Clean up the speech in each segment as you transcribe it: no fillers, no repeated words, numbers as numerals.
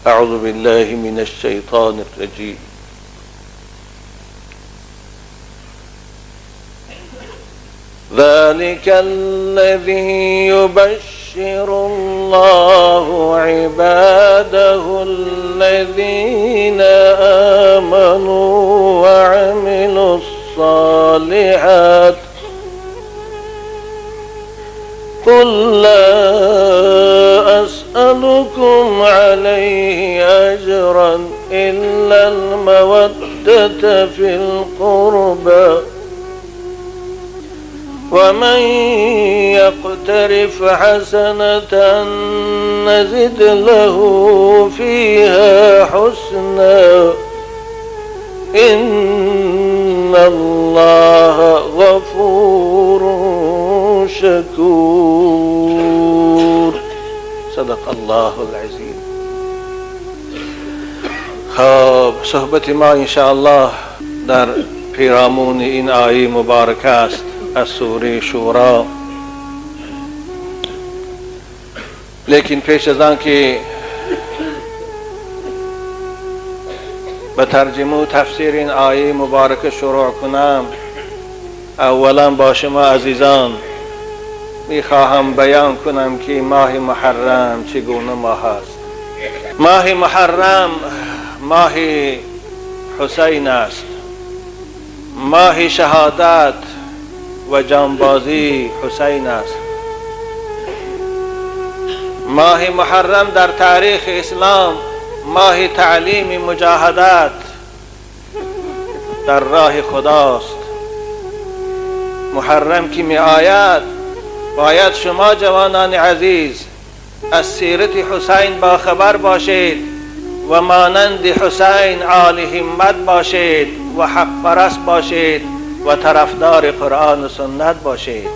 أعوذ بالله من الشيطان الرجيم. ذلك الذي يبشر الله عباده الذين آمنوا وعملوا الصالحات قل لا أسألكم عليه أجرا إلا المودة في القربى ومن يقترف حسنة نزد له فيها حسنا إن الله غفور شكور. صدق الله العظیم. خب صحبت ما انشاءالله در پیرامون این آیه مبارک است از سوره شورا. لیکن پیش از آن که به ترجمه و تفسیر این آیه مبارک شروع کنم، اولا با شما عزیزان میخواهم بیان کنم که ماه محرم چگونه ماه است. ماه محرم ماه حسین است، ماه شهادت و جانبازی حسین است. ماه محرم در تاریخ اسلام ماه تعلیم مجاهدت در راه خداست. محرم که می آید باید شما جوانان عزیز از سیرت حسین با خبر باشید و مانند حسین عالی همت باشید و حق پرست باشید و طرفدار قرآن و سنت باشید.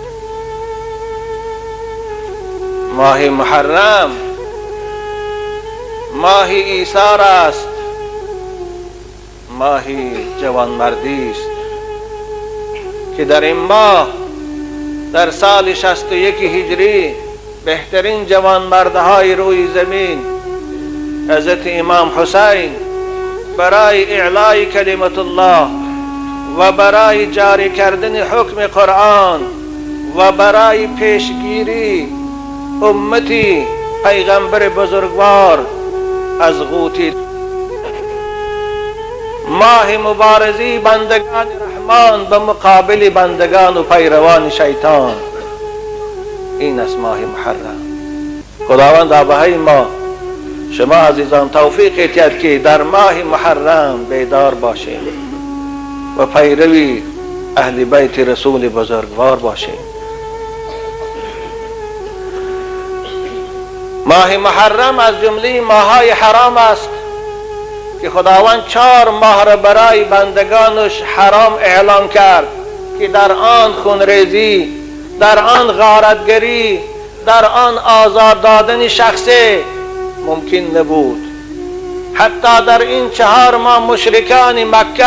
ماه محرم ماه ایثار است، ماه جوانمردی است که در این ماه در سال 61 هجری بهترین جوانمردهای روی زمین حضرت امام حسین برای اعلای کلمت الله و برای جاری کردن حکم قرآن و برای پیشگیری امتی پیغمبر بزرگوار از غوطی ماه مبارزی بندگان رحمان به مقابل بندگان و پیروان شیطان، این است ماه محرم. خداوند آبهای ما شما عزیزان توفیق اعطیت که در ماه محرم بیدار باشیم و پیروی اهل بیت رسول بزرگوار باشیم. ماه محرم از جمله ماه‌های حرام است که خداوند 4 ماه را برای بندگانش حرام اعلام کرد که در آن خونریزی، در آن غارتگری، در آن آزار دادن شخصی ممکن نبود. حتی در این 4 ماه مشرکان مکه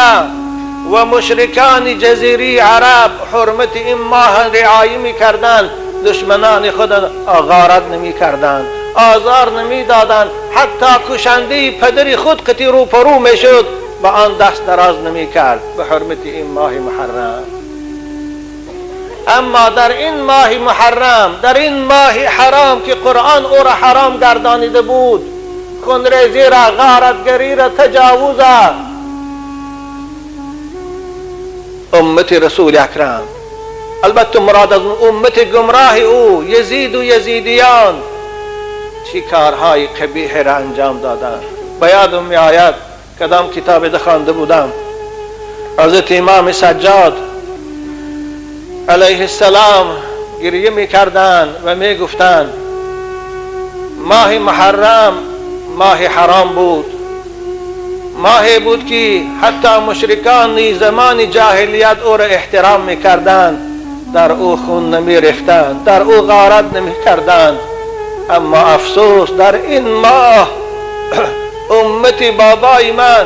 و مشرکان جزیره عرب حرمت این ماه رعایه می‌کردند، دشمنان خود غارت نمی‌کردند، آزار نمی‌دادند، حتی کشنده پدر خود قطی رو پرو میشد به آن دست دراز نمی‌کرد به حرمت این ماه محرم. اما در این ماه محرم، در این ماه حرام که قرآن او را حرام گردانیده بود، خونریزی را، غارتگری را، تجاوز را، امت رسول اکرم، البته مراد از امت گمراه او یزید و یزیدیان، چی کارهای قبیح را انجام دادند. به یادم می آید کدام کتاب خوانده بودم، حضرت امام سجاد علیه السلام گریه می کردند و می گفتند ماه محرم ماه حرام بود، ماهی بود که حتی مشرکان زمان جاهلیت او را احترام می کردند، در او خون نمی ریختند، در او غارت نمی کردند. اما افسوس در این ماه امت بابای من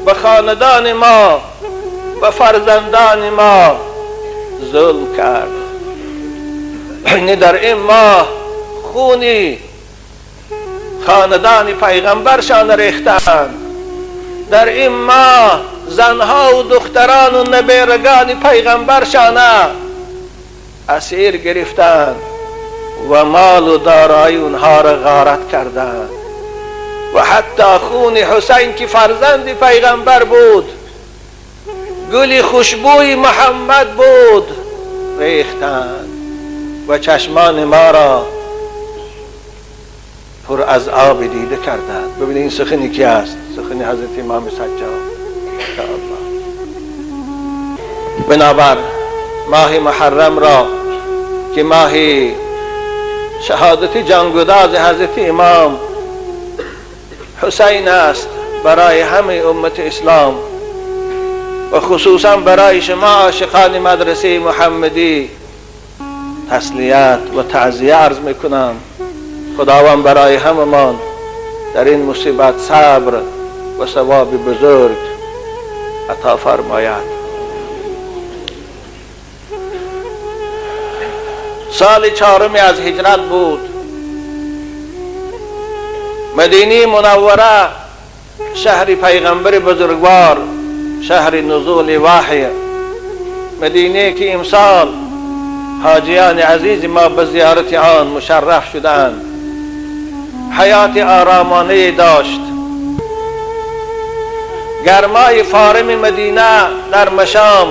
به خاندان ما، به فرزندان ما ظلم کرد. یعنی در این ماه خونی خاندان پیغمبرشان ریختند. در این ماه زنها و دختران و نبیرگان پیغمبرشان اسیر گرفتند و مال و دارایی اونها را غارت کردند و حتی خون حسین که فرزند پیغمبر بود، گل خوشبوی محمد بود، ریختند و چشمان ما را پر از آب دیده کردند. ببینید این سخنی کی است؟ سخن حضرت امام سجاد. بنابر ماه محرم را که ماه شهادت جانگداز حضرت امام حسین است، برای همه امت اسلام و خصوصا برای شما عاشقان مدرسه محمدی تسلیت و تعزیه عرض میکنم. خداوند برای هممان در این مصیبت صبر و ثواب بزرگ عطا فرماید. سال چهارم از هجرت بود. مدینه منوره، شهر پیغمبر بزرگوار، شهر نزول وحی، مدینه که امسال حاجیان عزیز ما به زیارت آن مشرف شدند، حیات آرامانه داشت. گرمای فارم مدینه در مشام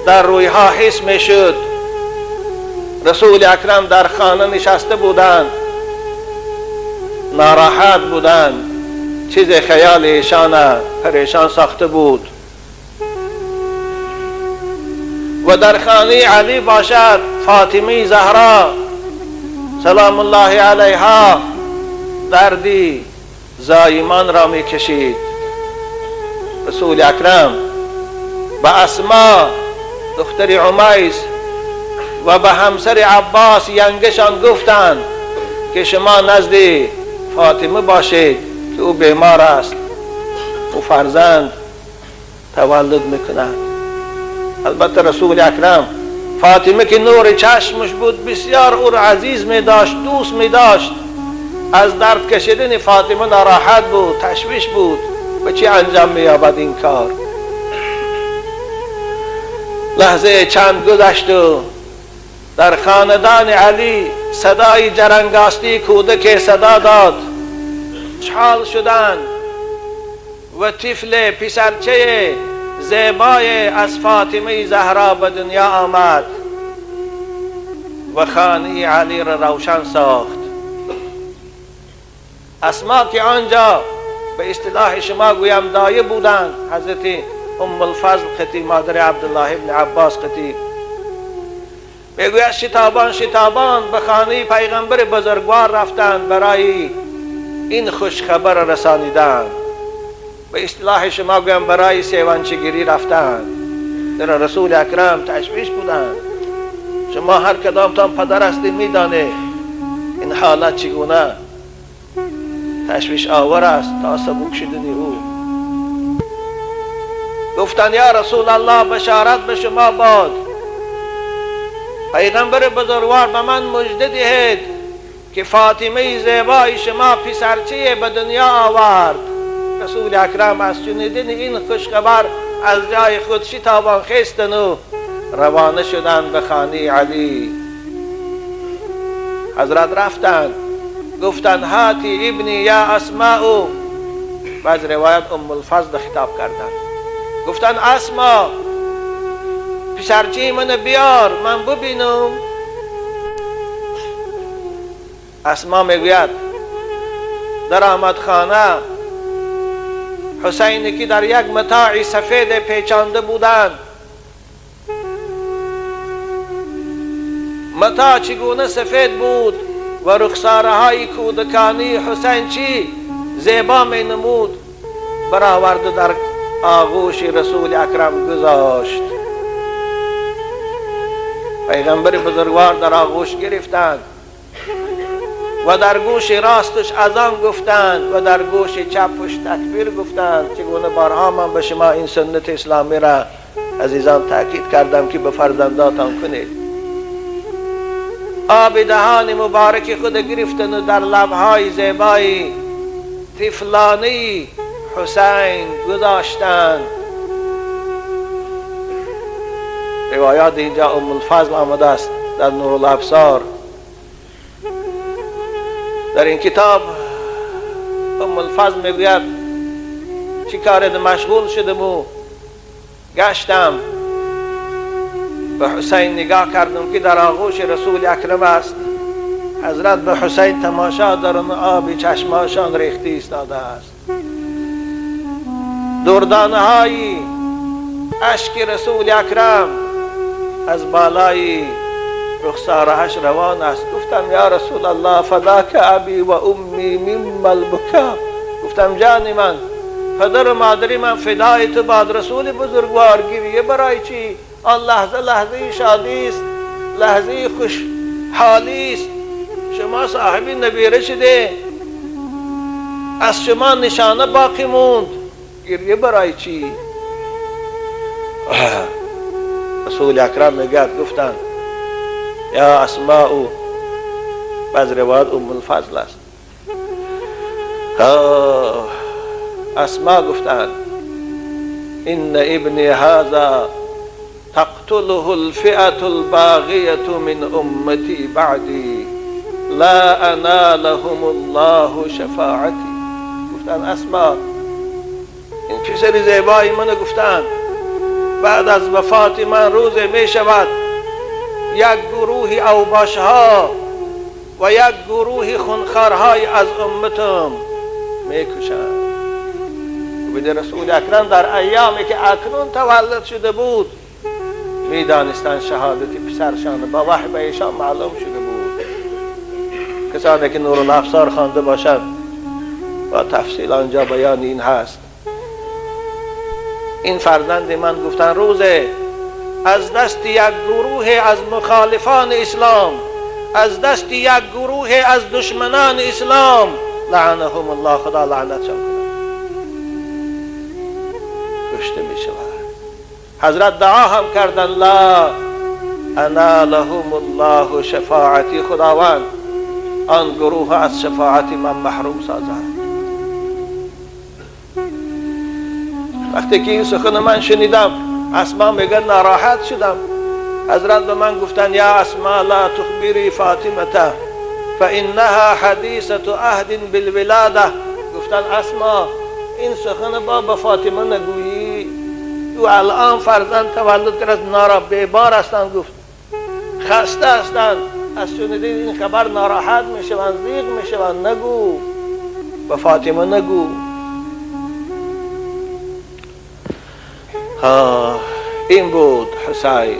در رویها حس می شد. رسول اکرم در خانه نشسته بودند، ناراحت بودند، چیز خیال ایشان پریشان ساخته بود. و در خانه علی باشد فاطمه زهرا سلام الله علیها دردی زایمان را می کشید. رسول اکرم به اسما دختر عمیس و به همسر عباس ینگشان گفتند که شما نزد فاطمه باشید که او بیمار است، او فرزند تولد میکند. البته رسول اکرم فاطمه که نور چشمش بود بسیار او را عزیز می داشت، دوست می داشت. از درد کشیدن فاطمه ناراحت بود، تشویش بود و چی انجام می یابد این کار. لحظه چند گذشت و در خاندان علی صدای جرنگاستی کودک صدا داد. خوشحال شدند و طفل پسرچه زیبای از فاطمه زهرا به دنیا آمد و خانه علی را روشن ساخت. اسما که آنجا به اصطلاح شما گویم دایه بودند، حضرت ام الفضل قطی، مادر عبدالله ابن عباس قطی، میگوید شتابان شتابان به خانه پیغمبر بزرگوار رفتند برای این خوشخبر رسانیدن. به اصطلاح شما گویم برای سیوانچگیری رفتند. در رسول اکرم تشویش بودند. شما هر کدامتان پدر هستید میدانه این حالت چگونه تشویش آور است تا سبک شدن او. گفتند یا رسول الله بشارت به شما باد، پیغمبر بزرگوار به من مژده دهید که فاطمه زیبای شما پسرچه به دنیا آورد. رسول اکرم از شنیدن این خوشخبر از جای خود شتابان خیستند و روانه شدند به خانه علی. حضرت رفتند، گفتند هاتی ابنی یا اسماء. بعض روایت ام الفضل خطاب کردند، گفتند اسما پسرچه من بیار من ببینم. اسما میگوید در آمد خانه، حسین که در یک متاع سفید پیچانده بودند، متاع چگونه سفید بود و رخساره های کودکانی حسین چی زیبا می نمود، برآورد در آغوش رسول اکرم گذاشت. پیغمبر بزرگوار در آغوش گرفتند و در گوش راستش اذان گفتند و در گوش چپش تکبیر گفتند. چگونه بارها من به شما این سنت اسلامی را عزیزان تاکید کردم که به فرزنداتان کنید. آب دهان مبارک خود گرفتن و در لبهای زیبای طفلانه حسین گذاشتند. روایات اینجا ام الفضل آمده است در نورالابصار. در این کتاب ام الفضل میگوید چی کار مشغول شدم و گشتم، به حسین نگاه کردم که در آغوش رسول اکرم است. حضرت به حسین تماشا دارن، آب چشماشان ریخته ایستاده است. دردانه های اشک رسول اکرم از بالای رخسارهش روان است. گفتم یا رسول الله فداک ابی و امی مما البکا. گفتم جان من، پدر و مادری من فدای تو باد رسول بزرگوار، گریه برای چی؟ آن لحظه لحظه شادی است، لحظه خوشحالی است. شما صاحب نبیره شده، از شما نشانه باقی موند، گریه برای چی؟ رسول اکرم میگه گفتند یا اسماء، بعض روایت ام الفضل است، اسماء گفتند ان ابنی هذا تقتله الفئة الباغية من امتی بعدی لا انالهم الله شفاعتی. گفتند اسماء این پسر زیبای من، گفتند بعد از وفات من روز می شود یک گروه اوباشها و یک گروه خونخوارهای از امتم میکشند. ببینید رسول اکرم در ایامی که اکنون تولد شده بود میدانستند شهادت پسرشان با وحی به ایشان معلوم شده بود. کسانی که نورالابصار خوانده باشند با تفصیل آنجا بیان این هست. این فرزند من گفتن روزه از دست یک گروه از مخالفان اسلام، از دست یک گروه از دشمنان اسلام، لعنهم الله، خدا لعنتشان کند، کشته می شود. حضرت دعا هم کردن لا انا لهم الله شفاعتی، خداوند آن گروه از شفاعت من محروم سازد. وقتی که این سخن من شنیدم اسما میگه ناراحت شدم. حضرت به من گفتن یا اسما لا تخبری فاطمه فانها حدیثه عهد بالولاده. گفتن اسما این سخن با به فاطمه نگویی، او الان فرزند تولد کرد، نارا بیبار هستند، گفت خسته هستند، از شنیدن این خبر ناراحت میشوند، ضیق میشوند، نگو به فاطمه نگو. این بود حسین.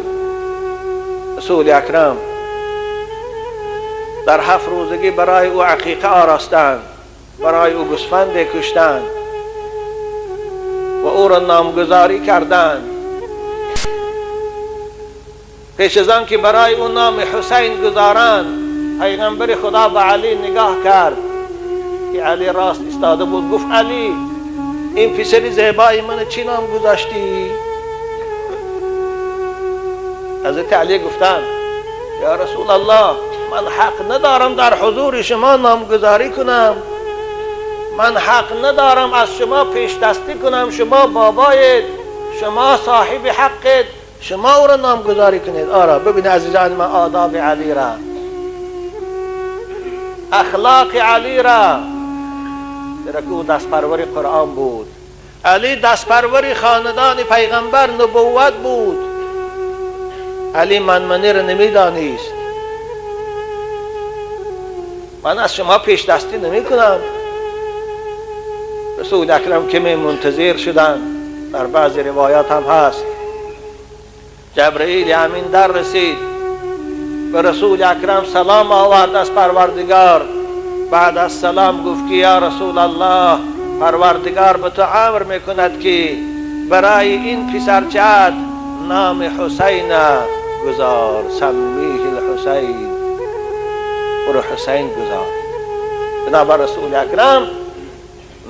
رسول اکرم در 7 روزگی برای او عقیقه آراستند، برای او گوسفند کشتند و او را نامگذاری کردند. پیش از آن که برای او نام حسین گذارند، پیغمبر خدا به علی نگاه کرد که علی راست ایستاده بود. گفت علی این پسر زیبای من چی نام گذاشتی؟ حضرت علی گفتند یا رسول الله من حق ندارم در حضور شما نامگذاری کنم، من حق ندارم از شما پیش دستی کنم، شما بابایید، شما صاحب حقید، شما او را نامگذاری کنید. آره ببین عزیزان من آداب علی را، اخلاق علی را، زیرا که او دستپرور قرآن بود. علی دستپرور خاندان پیغمبر نبوت بود. علی منمنی را نمیدانست. من از شما پیش دستی نمی کنم. رسول اکرم که می منتظر شدند، در بعض روایات هم هست جبرئیل امین در رسید، به رسول اکرم سلام آورد از پروردگار. بعد از سلام گفت که یا رسول الله، پروردگار به تو امر میکند که برای این پسرچت نام حسین گذار، سمیه الحسین، او را حسین گذار. بنابر رسول اکرم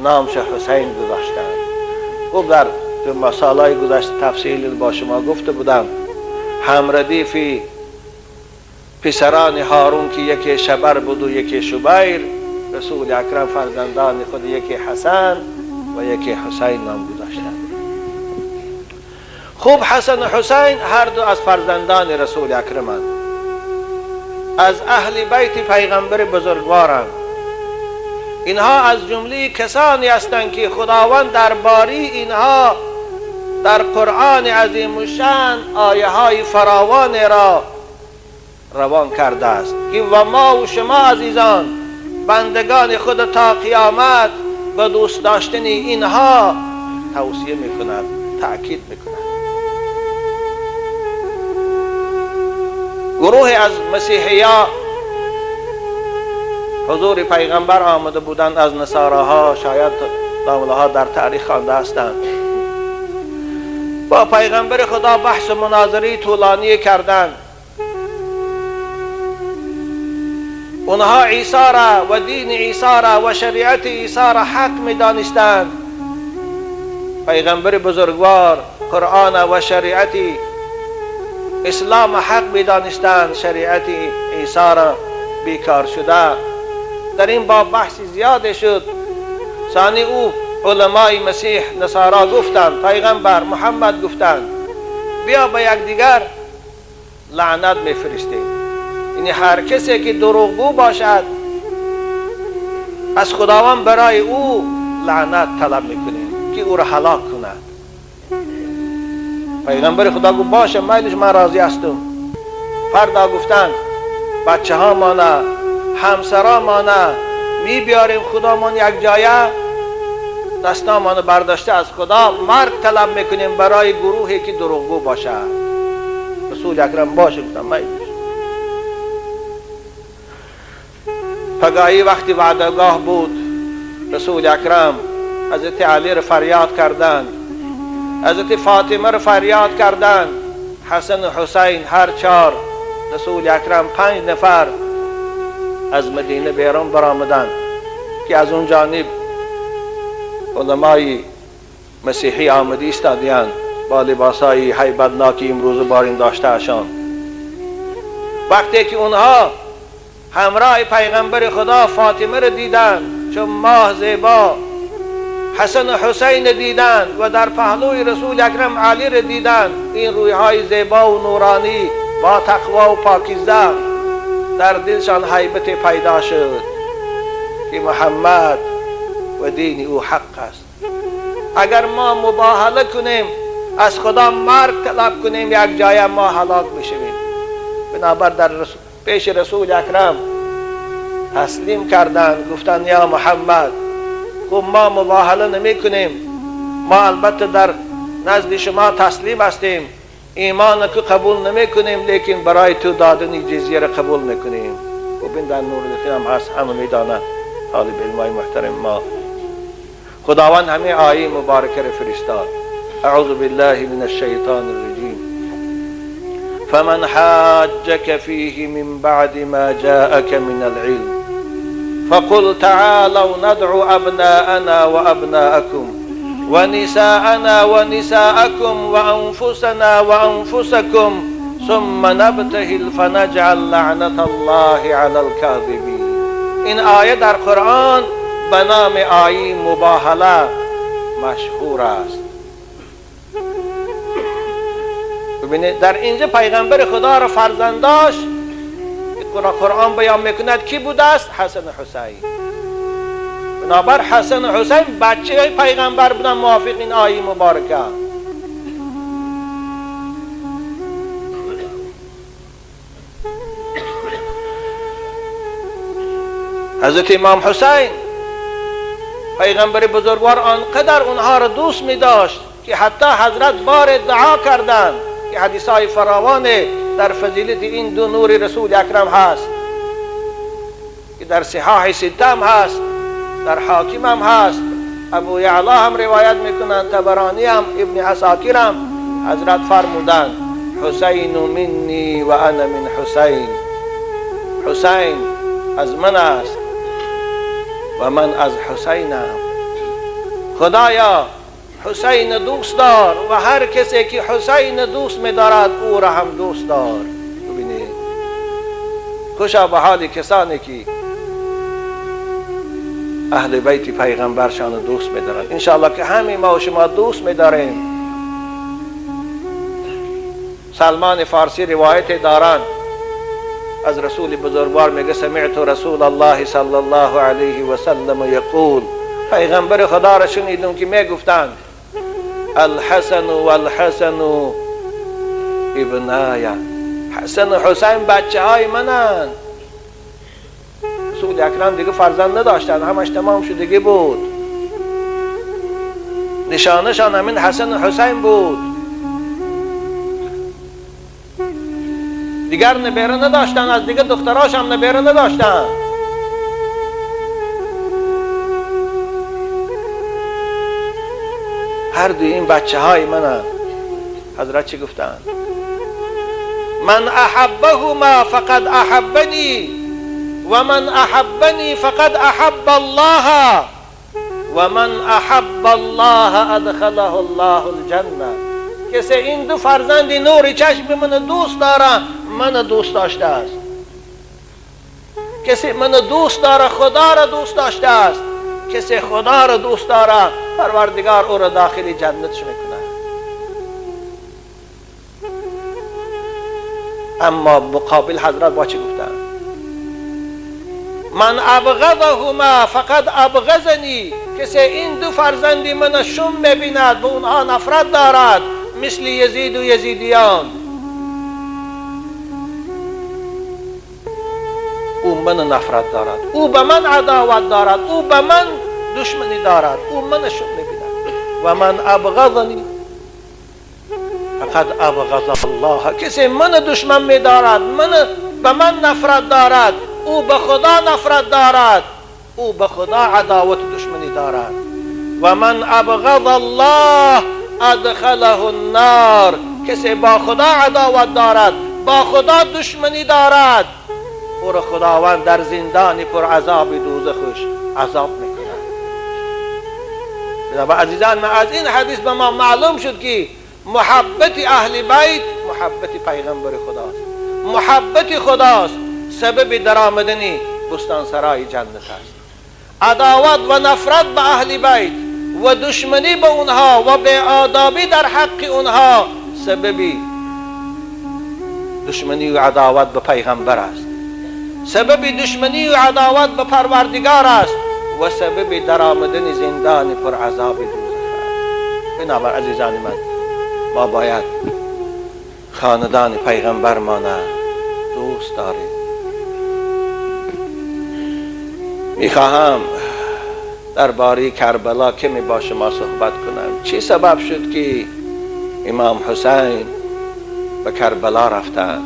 نامش حسین گذاشتند. خوب در مسالای گذشته تفصیل با شما گفته بودم، همردیفی پسران هارون که یکی شبر بود و یکی شبیر، رسول اکرم فرزندان خود یکی حسن و یکی حسین نام گذاشتند. خوب حسن و حسین هر دو از فرزندان رسول اکرمند، از اهل بیت پیغمبر بزرگوارند. اینها از جمله کسانی هستند که خداوند درباره اینها در قرآن عظیم الشأن آیه های فراوان را روان کرده است که و ما و شما عزیزان بندگان خود تا قیامت به دوست داشتن اینها توصیه میکند، تأکید میکند. گروه از مسیحیا حضور پیغمبر آمده بودند، از نصاراها، شاید داملها در تاریخ خوانده هستند. با پیغمبر خدا بحث و مناظره طولانی کردند. اونها عیسی را و دین عیسی را و شریعت عیسی را حق می دانستند. پیغمبر بزرگوار قرآن و شریعت اسلام حق می دانستند، شریعت عیسی را بیکار شده. در این باب بحث زیاد شد. ثانی او علمای مسیح نصارا گفتند، پیغمبر محمد گفتند بیا به یکدیگر لعنت میفرستیم، یعنی هر کسی که دروغگو باشد از خداوند برای او لعنت طلب میکنیم که او را هلاک کند. پیغمبر خدا گفت باشه، میلش من راضی هستم. فردا گفتند بچه ها مانه، همسرا مانه می بیاریم خدامان یک جایه، دستامان برداشته از خدا مرگ طلب میکنیم برای گروهی که دروغگو باشد. رسول اکرم باشه، گفتم میلش. پگاهی وقتی وعدگاه بود، رسول اکرم حضرت علی را فریاد کردند، حضرت فاطمه را فریاد کردند، حسن و حسین هر چهار، رسول اکرم 5 نفر از مدینه بیرون برآمدند که از اون جانب علمای مسیحی آمده ایستادند با لباسای هیبتناکی امروز بارین داشته اشان. وقتی که اونها همراه پیغمبر خدا فاطمه را دیدند چون ماه زیبا، حسن و حسین دیدند و در پهلوی رسول اکرم علی را دیدند، این رویهای زیبا و نورانی با تقوا و پاکیزه، در دلشان هیبت پیدا شد که محمد و دین او حق است. اگر ما مباهله کنیم، از خدا مرگ طلب کنیم، یک جای ما هلاک میشویم. بنابر در پیش رسول اکرم تسلیم کردند، گفتند یا محمد، خب ما مباهله نمی کنیم، ما البته در نزد شما تسلیم هستیم، ایمان که قبول نمی کنیم، لیکن برای تو دادن جزیه را قبول میکنیم. خب این در نور هم هست، همه میداند طالب علمای محترم ما. خداوند همه آیه مبارکه را فرستاد. اعوذ بالله من الشیطان الرجیم. فمن حاجك فيه من بعد ما جاءك من العلم فقل تعالوا ندعو أبناءنا وأبناءكم ونساءنا ونساءكم وأنفسنا وأنفسكم ثم نبتهل فنجعل لعنة الله على الكاذبين. این آیه در قرآن به نام آیه مباهله مشهور است. ببینید در اینجا پیغمبر خدا را فرزنداش قرآن بیان میکند کی بوده است؟ حسن و حسین. بنابر حسن و حسین بچه پیغمبر بودن موافق این آیه مبارکه. حضرت امام حسین پیغمبر بزرگوار آنقدر اونها را دوست می داشت که حتی حضرت بار دعا کردند که حدیث های فراوان در فضیلت این دو نور رسول اکرم هست که در صحاح سته هست، در حاکم هم هست، ابو یعلا هم روایت میکنند، طبرانی هم، ابن عساکر هم. حضرت فرمودند حسین منی و انا من حسین، حسین از من است و من از حسینم. خدایا حسین دوست دار و هر کسی که حسین دوست می‌دارد او را هم دوست دار. ببینید خوشا به حال کسانی که اهل بیت پیغمبرشان دوست می‌دارند. انشاءالله که همه ما و شما دوست می‌داریم. سلمان فارسی روایت دارند از رسول بزرگوار، میگه سمعت رسول الله صلی الله علیه و سلم یقول، پیغمبر خدا را شنیدم که میگفتند الحسن والحسن ابنایا، حسن و حسین بچه های منند. رسول اکرم دیگه فرزند نداشتند، همش تمام شدگی بود، نشانشان همین حسن و حسین بود، دیگر نبیره نداشتن، از دیگه دختراش هم نبیره نداشتن. هر دوی این بچه های منن. حضرت چی گفتن؟ من احبهما فقد احبنی و من احبنی فقد احب الله و من احب الله ادخله الله الجنه. کسی این دو فرزند نور چشم من دوست داره، من دوست داشته است. کسی من دوست داره، خدا را دوست داشته است. کسی خدا را دوست داره، پروردگار او را داخل جنتش میکنه. اما مقابل حضرت با چی گفتن؟ من ابغضهما فقد ابغضنی. کسی این دو فرزند من شوم میبیند، به اونها نفرت دارد، مثل یزید و یزیدیان، او من نفرت دارد، او به من عداوت دارد، او به من دشمنی دارد، او من شوم میبیند. و من ابغضنی فقد ابغض الله. کسی من دشمن میدارد، من به من نفرت دارد، او به خدا نفرت دارد، او به خدا عداوت دشمنی دارد. و من ابغض الله ادخله النار. کسی با خدا عداوت دارد، با خدا دشمنی دارد، او را خداوند در زندان پر عذاب دوزخش عذاب میکند. و عزیزان من، از این حدیث به ما معلوم شد که محبت اهل بیت محبت پیغمبر خداست، محبت خداست سبب درآمدن بستانسرای جنت است. عداوت و نفرت به اهل بیت و دشمنی به اونها و بی‌آدابی در حق اونها سبب دشمنی و عداوت به پیغمبر است، سبب دشمنی و عداوت به پروردگار است و سبب درآمدن زندان پر عذاب دوزخ است. بنابر عزیزان من، ما باید خاندان پیغمبر مانه دوست داریم. میخواهم درباره کربلا کمی با شما صحبت کنم. چی سبب شد که امام حسین به کربلا رفتند؟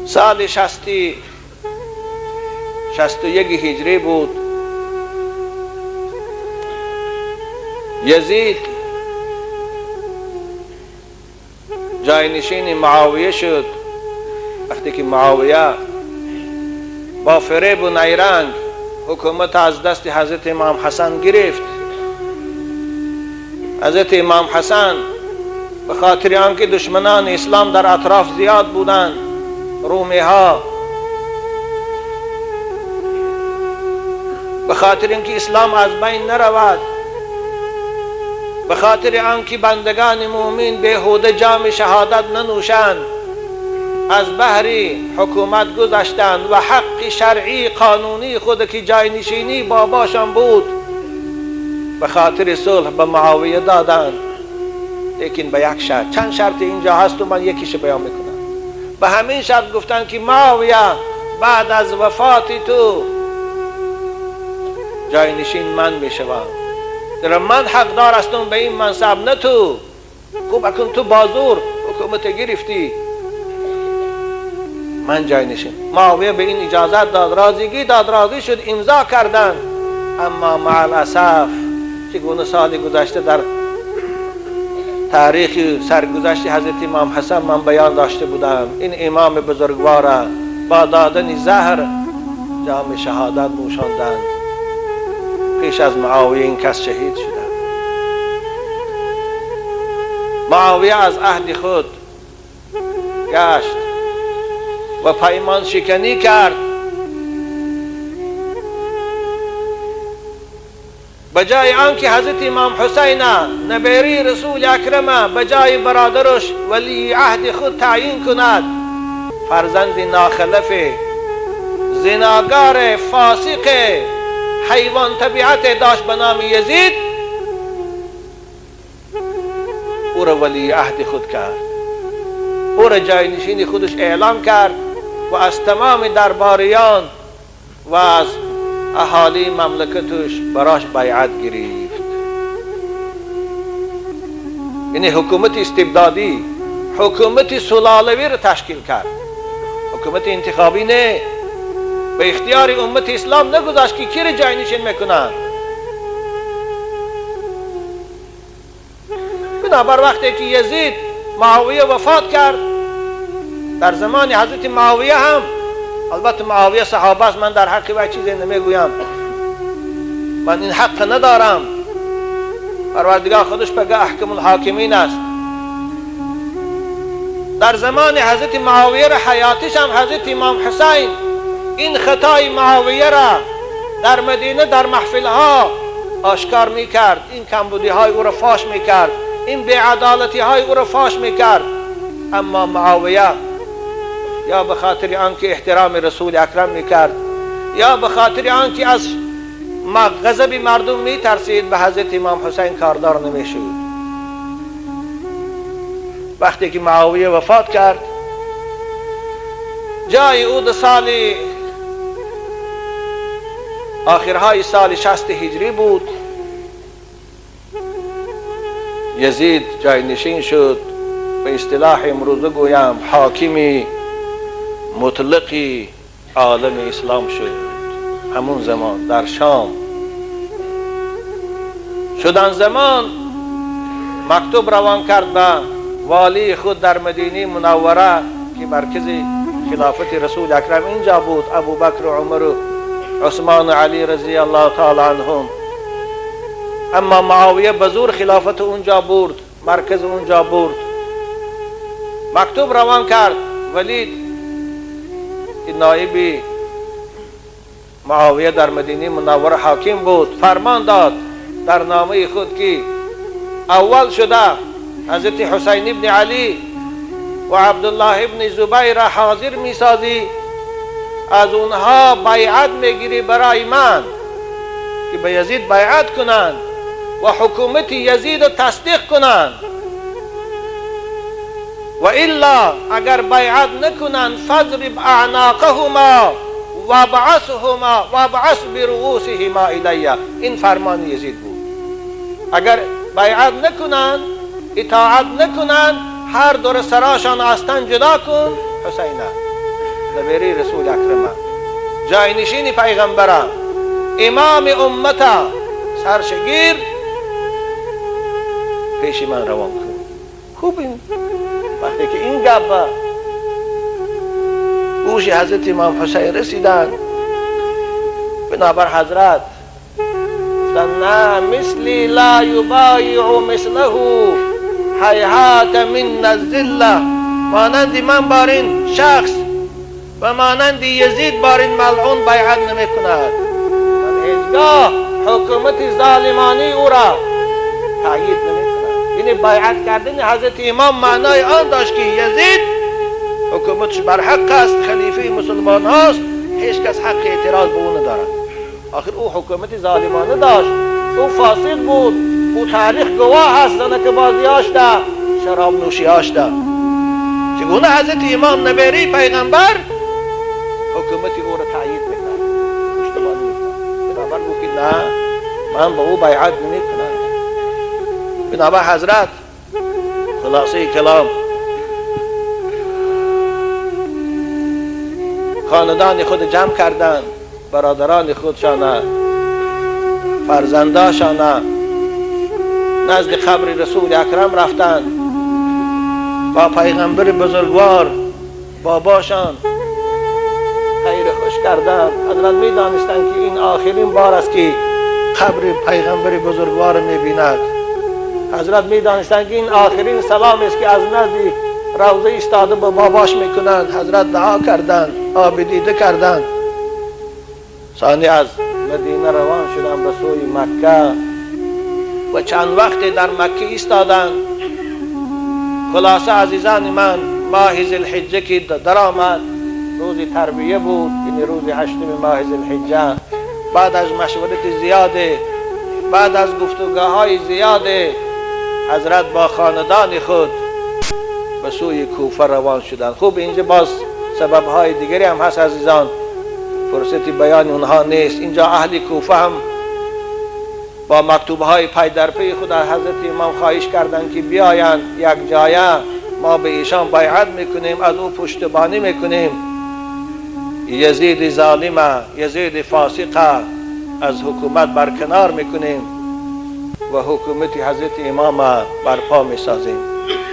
سال 61 هجری بود. یزید جاینشین معاویه شد. وقتی که معاویه با فریب و نیرنگ حکومت از دست حضرت امام حسن گرفت، حضرت امام حسن به خاطر آنکه دشمنان اسلام در اطراف زیاد بودند، رومی ها، به خاطر اینکه اسلام از بین نرود، به خاطر آنکه بندگان مؤمن بیهوده جام شهادت ننوشند، از بحری حکومت گذشتند و حق شرعی قانونی خود که جاینشینی باباشان بود به خاطر صلح به معاویه دادند. لیکن به یک شرط، چند شرط اینجا هست و من یکیش بیان میکنم. به همین شرط گفتند که معاویه بعد از وفات تو جاینشین من میشوم، در من حقدار هستم به این منصب، نه تو. خوب اکنون تو بازور حکومت گرفتی، من جاینشین. معاویه به این اجازت داد، راضیگی داد، راضی شد، امضا کردند. اما مع الاسف چگونه سال گذشته در تاریخ سرگذشت حضرت امام حسن من بیان داشته بودم، این امام بزرگوار با دادن زهر جام شهادت نوشاندند. پیش از معاویه این کس شهید شدند. معاویه از عهد خود گشت، و پیمان شکنی کرد، به جای آنکه حضرت امام حسین نبیری رسول اکرم به جای برادرش ولی عهد خود تعیین کند، فرزند ناخلف زناگار فاسق حیوان طبیعت داشت به نام یزید، او را ولی عهد خود کرد، او را جاینشین خودش اعلام کرد و از تمام درباریان و از اهالی مملکتش براش بیعت گرفت. یعنی حکومت استبدادی، حکومت سلالوی را تشکیل کرد، حکومت انتخابی نه، به اختیار امت اسلام نگذاشت که کی را جاینشین میکنند. بنابر وقتی که یزید معاویه وفات کرد، در زمان حضرت معاویه هم، البته معاویه صحابه است، من در حق وی چیزی نمیگویم، من این حق ندارم، پروردگار خودش بگه احکم الحاکمین است. در زمان حضرت معاویه را حیاتش هم حضرت امام حسین این خطای معاویه را در مدینه در محفلها آشکار میکرد، این کمبودی های او را فاش میکرد، این بی‌عدالتی های او را فاش میکرد. اما معاویه یا به خاطر آنکه احترام رسول اکرم میکرد، یا به خاطر آنکه از غضب مردم میترسید، به حضرت امام حسین کاردار نمیشد. وقتی که معاویه وفات کرد، جای او در سال آخرهای سال 60 هجری بود، یزید جاینشین شد. به اصطلاح امروزه گویم حاکمی مطلقی عالم اسلام شد. همون زمان در شام شدن زمان مکتوب روان کرد به والی خود در مدینه منوره که مرکز خلافت رسول اکرم اینجا بود، ابوبکر و عمر و عثمان و علی رضی الله تعالی عنهم. اما معاویه به زور خلافت اونجا برد، مرکز اونجا برد. مکتوب روان کرد ولید که نایب معاویه در مدینه منوره حاکم بود، فرمان داد در نامه خود که اول شده حضرت حسین ابن علی و عبدالله ابن زبیر را حاضر می سازی، از اونها بیعت میگیری برای من که به یزید بیعت کنند و حکومت یزید را تصدیق کنند، و الا اگر بیعت نکنند فاضرب اعناقهما و بعثهما و بعث برؤوسهما الی. این فرمان یزید بود. اگر بیعت نکنند، اطاعت نکنند، هر دور سراشان از تن جدا کن. حسینه نبیری رسول اکرمه، جاینشین پیغمبره، امام امته، سرشگیر پیش من روان کن. خوب این وقتی که این گپ گوش حضرت امام حسین رسیدن، بنابر حضرت گفتن نه، مثلی لا یبایع مثله هیهات من الذله، مانند من بارین شخص و مانند یزید بارین ملعون بیعت نمی کند. من هیچگاه حکومت ظالمانی او را تأیید نمی کند. یعنی بیعت کردن حضرت امام معنای آن داشت که یزید حکومتش بر حق است، خلیفه مسلمان هاست، هیچ کس حق اعتراض به او ندارد. آخر او حکومت ظالمانه داشت، او فاسق بود، او تاریخ گواه است، زنک بازیاش ده، شراب نوشیاش ده. چگونه حضرت امام نبیری پیغمبر حکومت او را تأیید میکرد، پشتیبانی میکرد؟ بنابر گفت که نه، من به او بیعت نمیکنم. بنابر حضرت خلاصه کلام خاندان خود جمع کردند، برادران خودشانه، فرزنداشانه، نزد قبر رسول اکرم رفتند، با پیغمبر بزرگوار باباشان خیر خوش کردند. حضرت می دانستند که این آخرین بار است که قبر پیغمبر بزرگوار می بیند. حضرت می دانستند که این آخرین سلام است که از نزد روضه ایستاده با باباش میکنند. حضرت دعا کردند، آب دیده کردند. ثانی از مدینه روان شدند به سوی مکه و چند وقت در مکه ایستادند. خلاصه عزیزان من، ماه ذوالحجه که در آمد، روز تربیه بود، یعنی روز هشتم ماه ذوالحجه. بعد از مشورت زیاده، بعد از گفتگوهای زیاده، حضرت با خاندان خود به سوی کوفه روان شدند. خوب اینجا باز سببهای دیگری هم هست عزیزان، فرصت بیان اونها نیست. اینجا اهل کوفه هم با مکتوبهای پی در پی خود از حضرت امام خواهش کردند که بیایند یک جایه، ما به ایشان بیعت میکنیم، از او پشتبانی میکنیم. یزید ظالمه، یزید فاسقه از حکومت برکنار میکنیم و حکومت حضرت امام برپا میسازیم،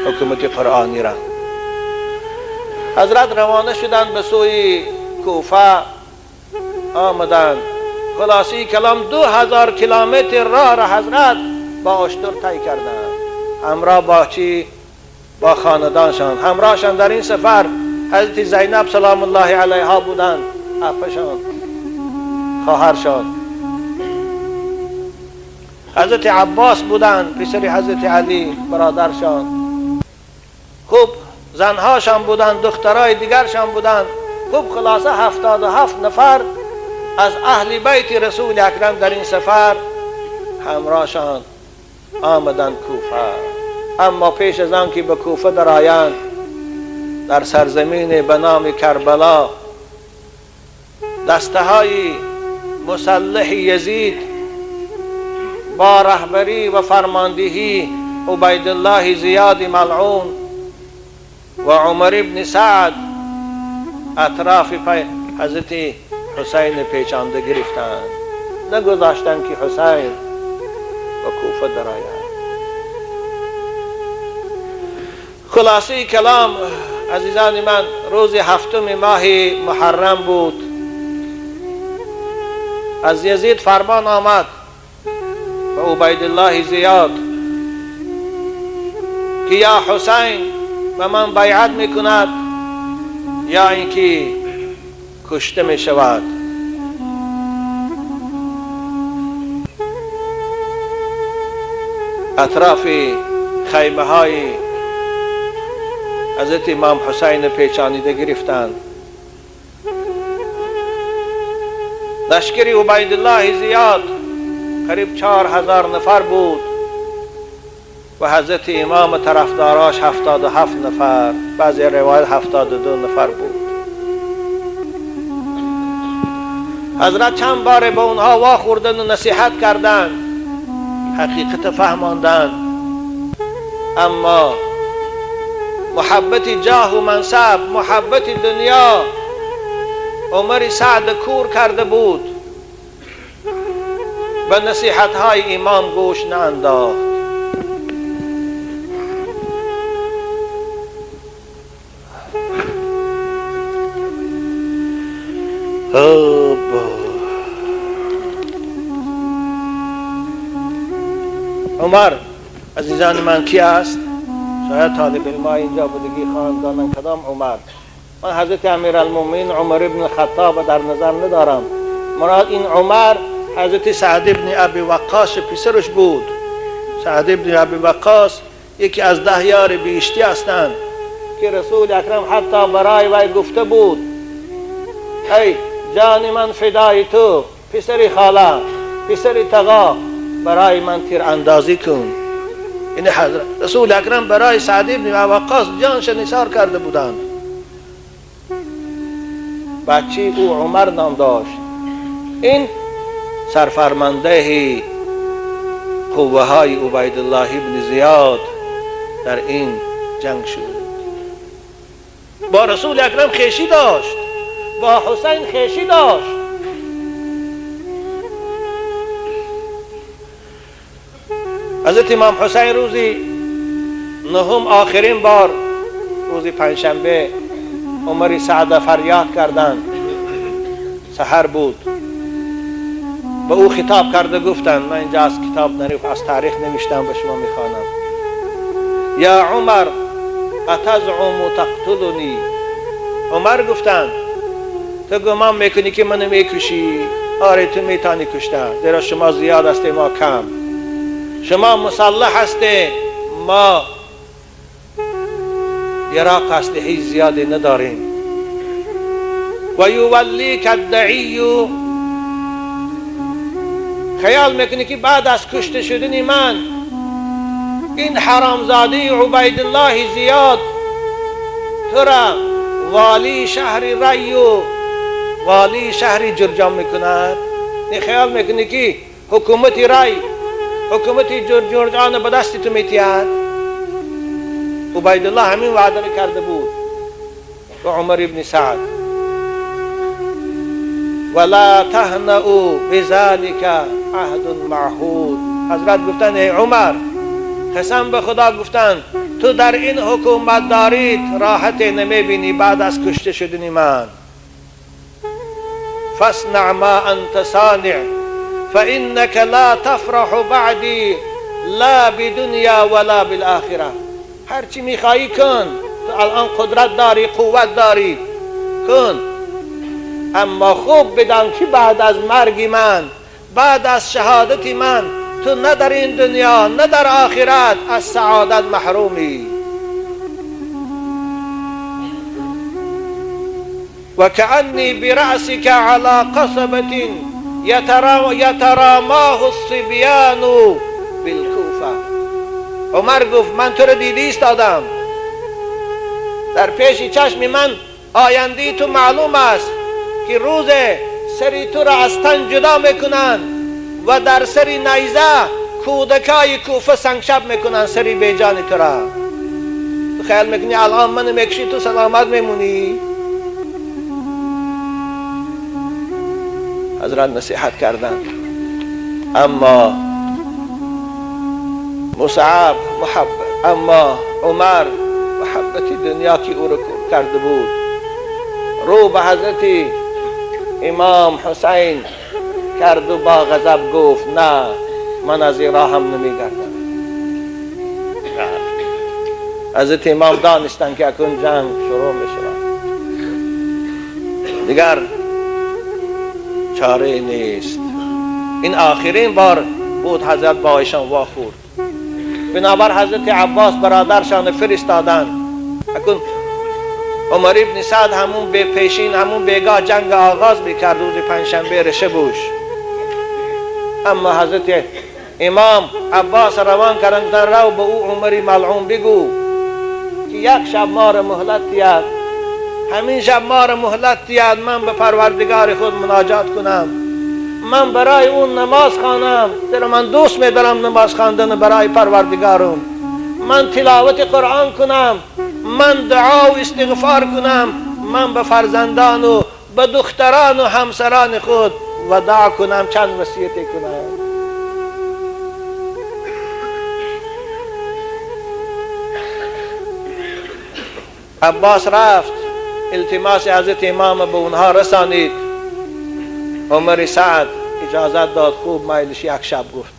حکومت قرآنی را. حضرت روانه شدند به سوی کوفه آمدند. خلاصی کلام 2000 کیلومتر راه را حضرت با اشتر طی کردند، همراه با چی؟ با خاندانشان. همراهشان در این سفر حضرت زینب سلام الله علیها بودند، اپشان، خواهرشان. حضرت عباس بودند، پسر حضرت علی، برادرشان. خوب زنهاشان بودند، دخترای دیگرشان بودند. خوب خلاصه 77 نفر از اهل بیت رسول اکرم در این سفر همراهشان آمدند کوفه. اما پیش از آن که به کوفه درآیند، در سرزمین به نام کربلا دسته های مسلح یزید با رهبری و فرماندهی عبیدالله زیاد ملعون و عمر ابن سعد اطراف حضرت حسین پیچانده گرفتند، نگذاشتند که حسین به کوفه درآید. خلاصه کلام عزیزان من، روز هفتم ماه محرم بود. از یزید فرمان آمد به عبیدالله زیاد که یا حسین به من بیعت میکند یا اینکه کشته می شود. اطراف خیمه های حضرت امام حسین پیچانیده گرفتند. لشکر عبیدالله زیاد قریب 4000 نفر بود و حضرت امام طرفداراش 77 نفر، بعضی روایت 72 نفر بود. حضرت چند بار به اونها واخوردن و نصیحت کردند، حقیقت فهماندند، اما محبت جاه و منصب، محبت دنیا عمر سعد کور کرده بود. به نصیحت های امام گوش نانداخت. عمر عزیزان من کی است؟ شاید طالب علم اینجا بودگی خواهند کدام عمر. من حضرت امیرالمومنین عمر ابن خطاب در نظر ندارم. مراد این عمر حضرت سعد ابن ابی وقاص پسرش بود. سعد ابن ابی وقاص یکی از 10 یار بهشتی هستند که رسول اکرم حتی برای وی گفته بود ای جان من فدای تو، پسر خاله، پسر تقا، برای من تیر اندازی کن. این حضرت رسول اکرم برای سعد ابن ابی وقاص جانش نثار کرده بودند. بچه او عمر نام داشت. این سرفرمانده قوه های عبیدالله ابن زیاد در این جنگ شد. با رسول اکرم خویشی داشت، با حسین خویشی داشت. حضرت امام حسین روزی نهم آخرین بار روز پنجشنبه عمر سعد فریاد کردند. سحر بود. به او خطاب کرده گفتند، من اینجا از کتاب نریف از تاریخ نوشتم به شما میخوانم. یا عمر اتزعم تقتلنی. عمر گفتند تو گمان میکنی که منو میکشی؟ آره تو میتانی کشتن، زیرا شما زیاد هستی ما کم، شما مسلح هستی ما یراق اسلحه زیادی نداریم. و یولیک الدعی، خیال میکنی که بعد از کشته شدن من این حرامزاده عبیدالله زیاد تو را والی شهر ری و والی شهر جرجان میکند؟ خیال میکنی که حکومت ری حکومت جرجان به دست تو میتید؟ عبیدالله همین وعده کرده بود به عمر ابن سعد. ولا تهنئوا بذلك عهد معهود. حضرت گفتن ای عمر، قسم به خدا گفتن تو در این حکومت دارید راحت نمیبینی بعد از کشته شدن من. فاصنع ما انت صانع فانك لا تفرح بعدی لا بدنیا ولا بالآخرة. هرچی میخوایی کن، تو الان قدرت داری قوت داری کن، اما خوب بدان که بعد از مرگ من، بعد از شهادت من، تو نه در این دنیا نه در آخرت از سعادت محرومی. و کأنی برأسک علی قصبة یتراماه الصبیان بالکوفه. عمر گفت من تو رو دیده ایستادم، در پیش چشم من آینده تو معلوم است که روز سری تو را از تن جدا میکنند و در سر نیزه کودکای کوفه سنگشب میکنند سری بیجان تو را. تو خیال میکنی الان منو میکشی تو سلامت میمونی؟ حضرت نصیحت کردند، اما مصعب محبت، اما عمر محبت دنیا که او را کرده بود، رو به حضرت امام حسین کرد و با غضب گفت نه، من از این راه هم نمیگردم. حضرت امام دانستند که اکنون جنگ شروع میشود، دیگر چاره نیست. این آخرین بار بود حضرت با ایشان واخورد. بنابر حضرت عباس برادرشان فرستادند. اکنون عمر ابن سعد همون به پیشین همون بیگاه جنگ آغاز میکرد، روز پنجشنبه رشه بوش. اما حضرت امام عباس روان کردند رو به او عمری ملعون بگو که یک شب ما را مهلت دید، همین شب ما را مهلت دید، من به پروردگار خود مناجات کنم، من برای اون نماز خوانم، زیرا من دوست میدارم نماز خواندن برای پروردگارم، من تلاوت قرآن کنم، من دعا و استغفار کنم، من به فرزندان و به دختران و همسران خود وداع کنم، چند وصیت کنم. عباس رفت التماس حضرت امام به اونها رسانید. عمر سعد اجازت داد، خوب میلش یک شب گفت.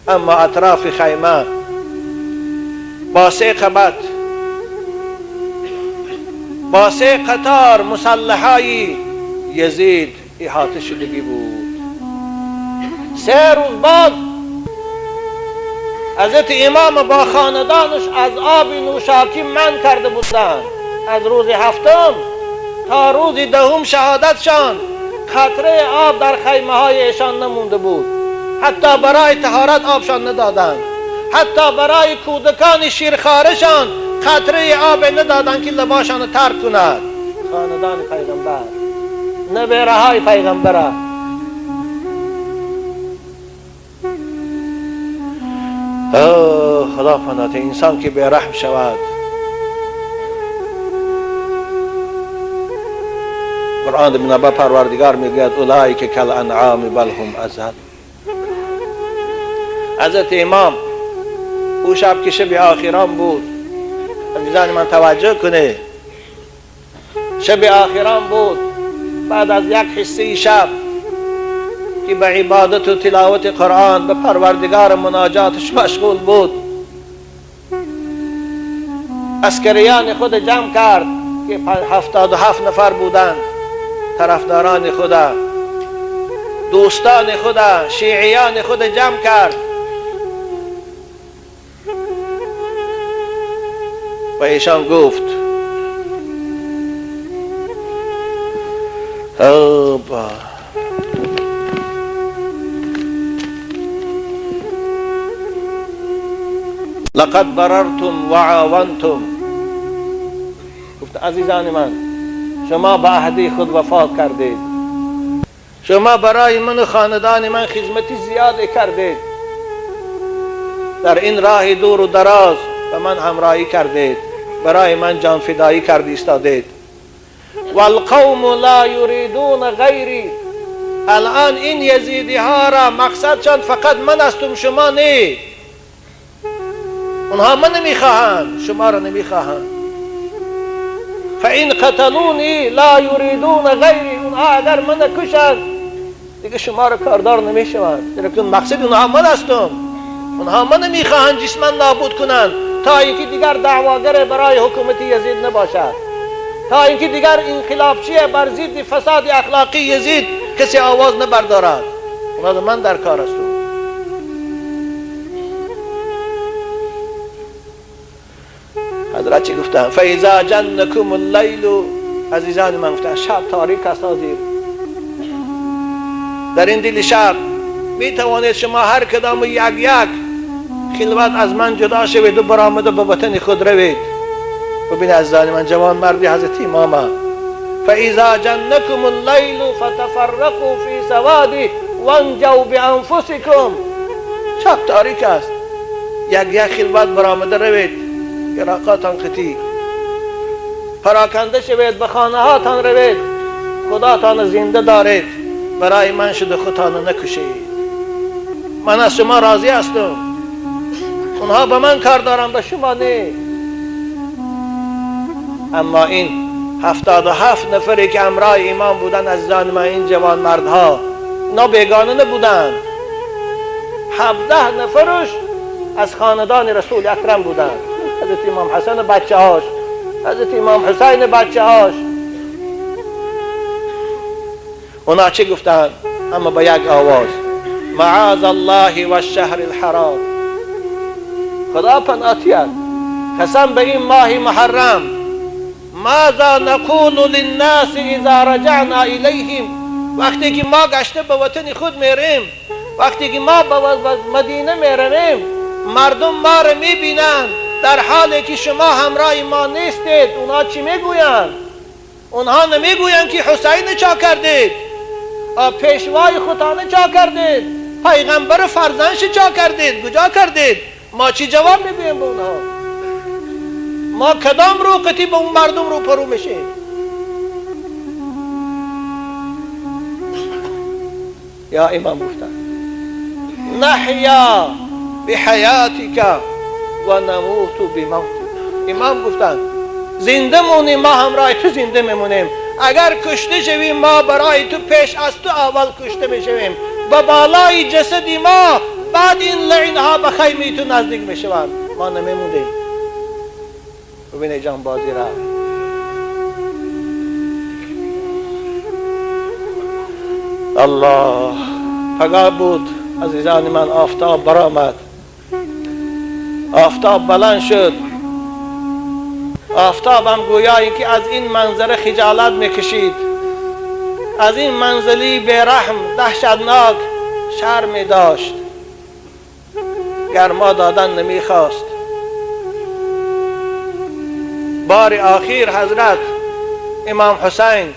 اما اطراف خیمه با سه قبط با سه قطار مسلحای یزید احاطه شدگی بود. 3 روز بعد حضرت امام با خاندانش از آب نوشاکی من کرده بودند. از روز هفتم تا روز دهم شهادتشان قطره آب در خیمه های ایشان نمونده بود. حتی برای طهارت آبشان ندادند، حتی برای کودکان شیرخوارشان قطره آب ندادند که لباشان ترک کند. خاندان پیغمبر، نبیره های پیغمبر. خدا پناه انسان که بی‌رحم شود. قرآن بنابر پروردگار میگوید اولئک کالانعام بل هم اضل. حضرت امام او شب که شب آخران بود، عزیزان من توجه کنه، شب آخران بود، بعد از یک حصه شب که به عبادت و تلاوت قرآن به پروردگار مناجاتش مشغول بود، عسکریان خود جمع کرد که 77 نفر بودند، طرفداران خود، دوستان خود، شیعیان خود جمع کرد و ایشان گفت لقد بررتم وعاونتم. گفت عزیزان من، شما به عهد خود وفا کردید، شما برای من و خاندان من خدمت زیاد کردید، در این راه دور و دراز به من همراهی کردید، برای من جان فدایی کرد ایستادید. والقوم لا یریدون غیری. الان این یزیدی ها را مقصدشان فقط من هستم، شما نه. اونها من نمیخواهند، شما را نمیخواهند. فإن قتلونی لا یریدون غیری. اونها اگر من کشند دیگه شما را کاردار نمیشوند، چرا که مقصد اونها من هستم. اونها من نمیخواهند جسما نابود کنند تا اینکه دیگر دعواگر برای حکومت یزید نباشد، تا اینکه دیگر انقلابچی بر ضد فساد اخلاقی یزید کسی آواز نبردارد. اونها من در کار هستم. حضرت چی گفتن؟ فاذا جنکم اللیل. عزیزان من گفتن شب تاریک است، در این دل شب می توانید شما هر کدام یک یک خلوت از من جدا شوید و برآمده به وطن خود روید. ببین عزیزان من، جوان مردی حضرت امامه. فاذا جنکم اللیل فتفرقوا فی سواده وانجوا بانفسکم. شب تاریک است، یک یک خلوت برآمده روید، عراقاتان خطی پراکنده شوید، به خانه هاتان روید، خداتان زنده دارید، برای من شده خودتان نکشید. من از شما راضی هستم، اونها به من کار دارن، به شما نه. اما این 77 نفری که همراه امام بودن، عزیزان من، این جوان مردها اینا بیگانه نبودند. 17 نفرش از خاندان رسول اکرم بودند، حضرت امام حسن بچه هاش، حضرت امام حسین بچه هاش. اونا چه گفتند؟ اما با یک آواز: معاذ الله و الشهر الحرام. خدا پناهیت، قسم به این ماه محرم. ماذا نقول للناس اذا رجعنا الیهم. وقتی که ما گشته به وطن خود میریم، وقتی که ما به مدینه میرویم، مردم ما را میبینند در حالی که شما همراه ما نیستید. اونها چی میگویند؟ اونها نمیگویند که حسین چا کردید، پیشوای خودتان چا کردید، پیغمبر فرزندش چا کردید، کجا کردید؟ ما چی جواب میگوییم به اونها؟ ما کدام رو قطی به اون مردم رو پرو میشیم؟ یا امام گفتن نحیا بحیاتک و نموت بموتک. امام گفتن زنده مونیم، ما همراه تو زنده میمونیم، اگر کشته شویم ما برای تو پیش از تو اول کشته میشویم، به بالای جسد ما بعد این لعنها به خیمه تو نزدیک میشوند، ما نمیمونیم. ببینه جان بازی را. الله پگاه بود عزیزان من، آفتاب برآمد، آفتاب بلند شد. آفتاب هم گویا اینکه از این منظره خجالت میکشید، از این منزلی بیرحم دهشتناک شرم داشت، گرما دادن نمیخواست. بار آخیر حضرت امام حسین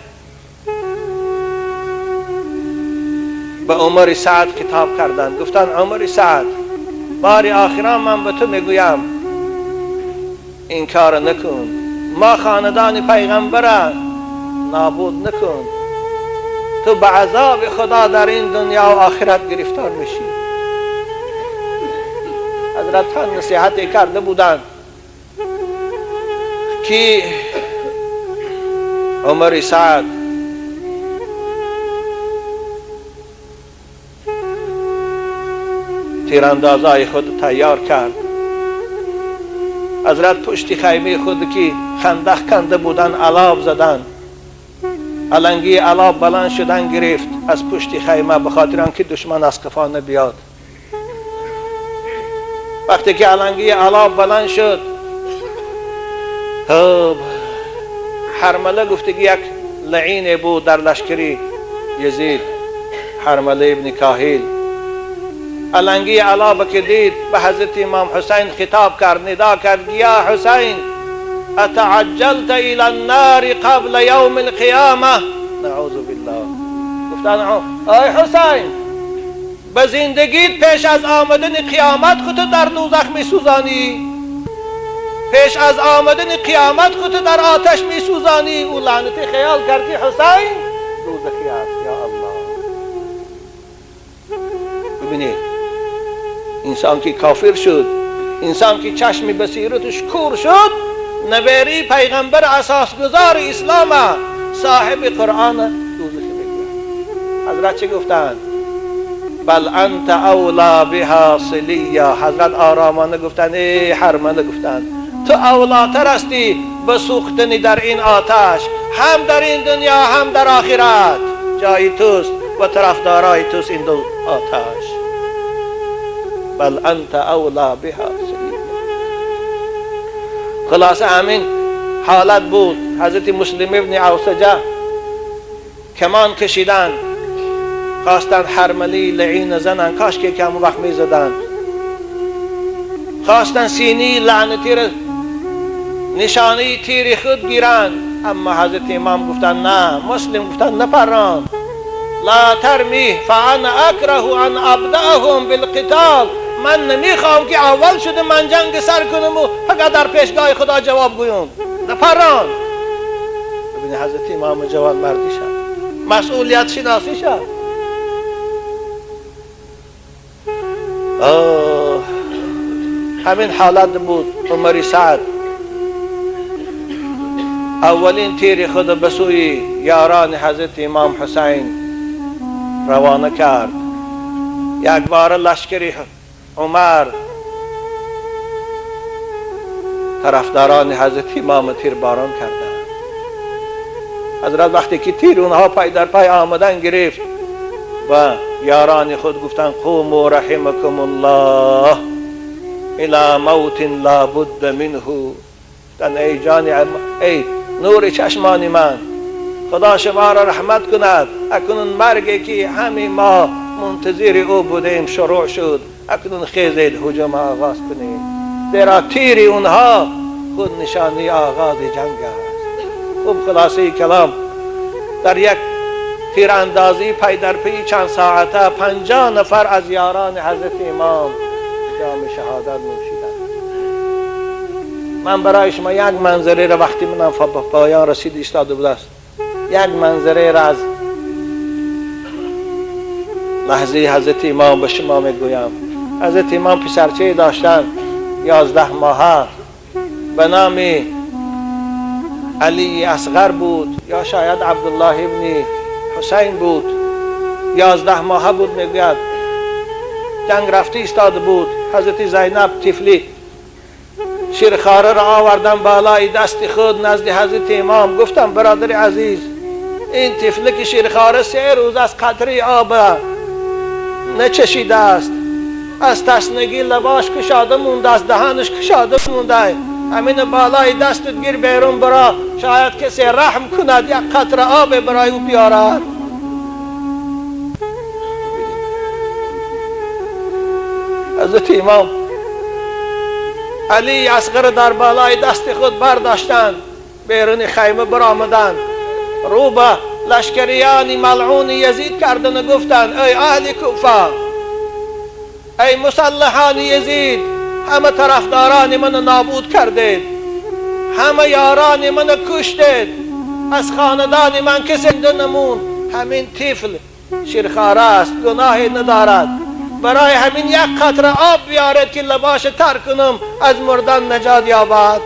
به عمر سعد خطاب کردند، گفتند عمر سعد، بار آخران من به تو میگویم این کار نکن، ما خاندان پیغمبر نابود نکن، تو به عذاب خدا در این دنیا و آخرت گرفتار میشی. حضرت هم نصیحت کرده بودند که عمر سعد تیراندازای خود تیار کرد، حضرت پشت خیمه خود که خندق کنده بودن علاب زدن، علنگی علاب بلند شدن گرفت از پشت خیمه به خاطر آنکه دشمن از قفا نبیاد. وقتی که علنگی علاب بلند شد، حرمله گفت که یک لعین بود در لشکری یزید، حرمله ابن کاهیل. علنگی علاب که دید به حضرت امام حسین خطاب کرد، ندا کرد: یا حسین اتعجلت الى النار قبل یوم القیامه؟ نعوذ بالله. گفتن آی حسین، به زندگیت پیش از آمدن قیامت خودت در دوزخ میسوزانی، پیش از آمدن قیامت خودت در آتش میسوزانی. او لعنتی خیال کرد که حسین دوزخی است. یا الله، ببینید انسان که کافر شد، انسان که چشم بصیرتش کور شد، نبری پیغمبر اساسگزار اسلام صاحب قرآن دوزخی میگوید. حضرت چه گفتند؟ بل انت اولا بها صلیا. حضرت آرامانه گفتند: ای حرمله، گفتند تو اولاتر هستی به سوختن در این آتش، هم در این دنیا هم در آخرت. جای توست و طرفدارای توست این دو آتش. بل انت اولا بها صلیا. خلاصه همین حالت بود. حضرت مسلم ابن عوسجه کمان کشیدند، خواستند حرملی لعین زنند، کاش که کم وقت می زدند. خواستند سینی لعنتی را نشانه تیر خود گیرند، اما حضرت امام گفتند نه. مسلم گفتند نپران، لا ترمی فانا اکره ان ابدأهم بالقتال. من نمیخوام که اول شده من جنگ سر کنم و فقط در پیشگاه خدا جواب گویم. نپران. ببینید حضرت امام جوان مردی شد، مسئولیت شناسی شد. همین حالت بود. عمر سعد اولین تیر خود به سوی یاران حضرت امام حسین روانه کرد. یک بار لشکری عمر طرفداران حضرت امام تیر باران کردند. حضرت وقتی که تیر اونها پای در پای آمدن گرفت و یاران خود گفتند قوموا رحمکم الله الى موت لا بد منه. گفتند ای جان، ای نور چشمان من، خدا شما را رحمت کند، اکنون مرگی که همه ما منتظر او بودیم شروع شد، اکنون خیزید هجوم آغاز کنیم، زیرا تیر اونها خود نشانی آغاز جنگ است. خوب خلاصه کلام، در یک تیراندازی پی در پی چند ساعته 50 نفر از یاران حضرت امام جام شهادت نوشیدند. من برای شما یک منظره را وقتی منم پایان رسید ایستاده بود است، یک منظره را از لحظه حضرت امام به شما میگویم. حضرت امام پسرچه داشتند 11 ماهه به نام علی اصغر بود یا شاید عبدالله ابن حسین بود. 11 ماهه بود. میگوید جنگ رفته ایستاده بود. حضرت زینب طفلی شیرخواره را آوردن بالای دست خود نزد حضرت امام. گفتم برادر عزیز، این طفله که شیرخواره 3 روز از قطره آب نچشیده است، از تشنگی لباش کشاده مونده، از دهانش کشاده مونده، همین بالای دستت گیر بیرون برا، شاید کسی رحم کند یک قطره آب برای او بیارد. حضرت امام علی اصغر در بالای دست خود برداشتند، بیرون خیمه برآمدند، رو به لشکریان ملعون یزید کردند و گفتند ای اهل کوفه، ای مسلحان یزید، همه طرفداران من نابود کردید، همه یاران من کشتید، از خاندان من کسی نموند، همین طفل شیرخواره است، گناهی ندارد، برای همین یک قطره آب بیارد که لباش تر کنم از مردن نجات یابد.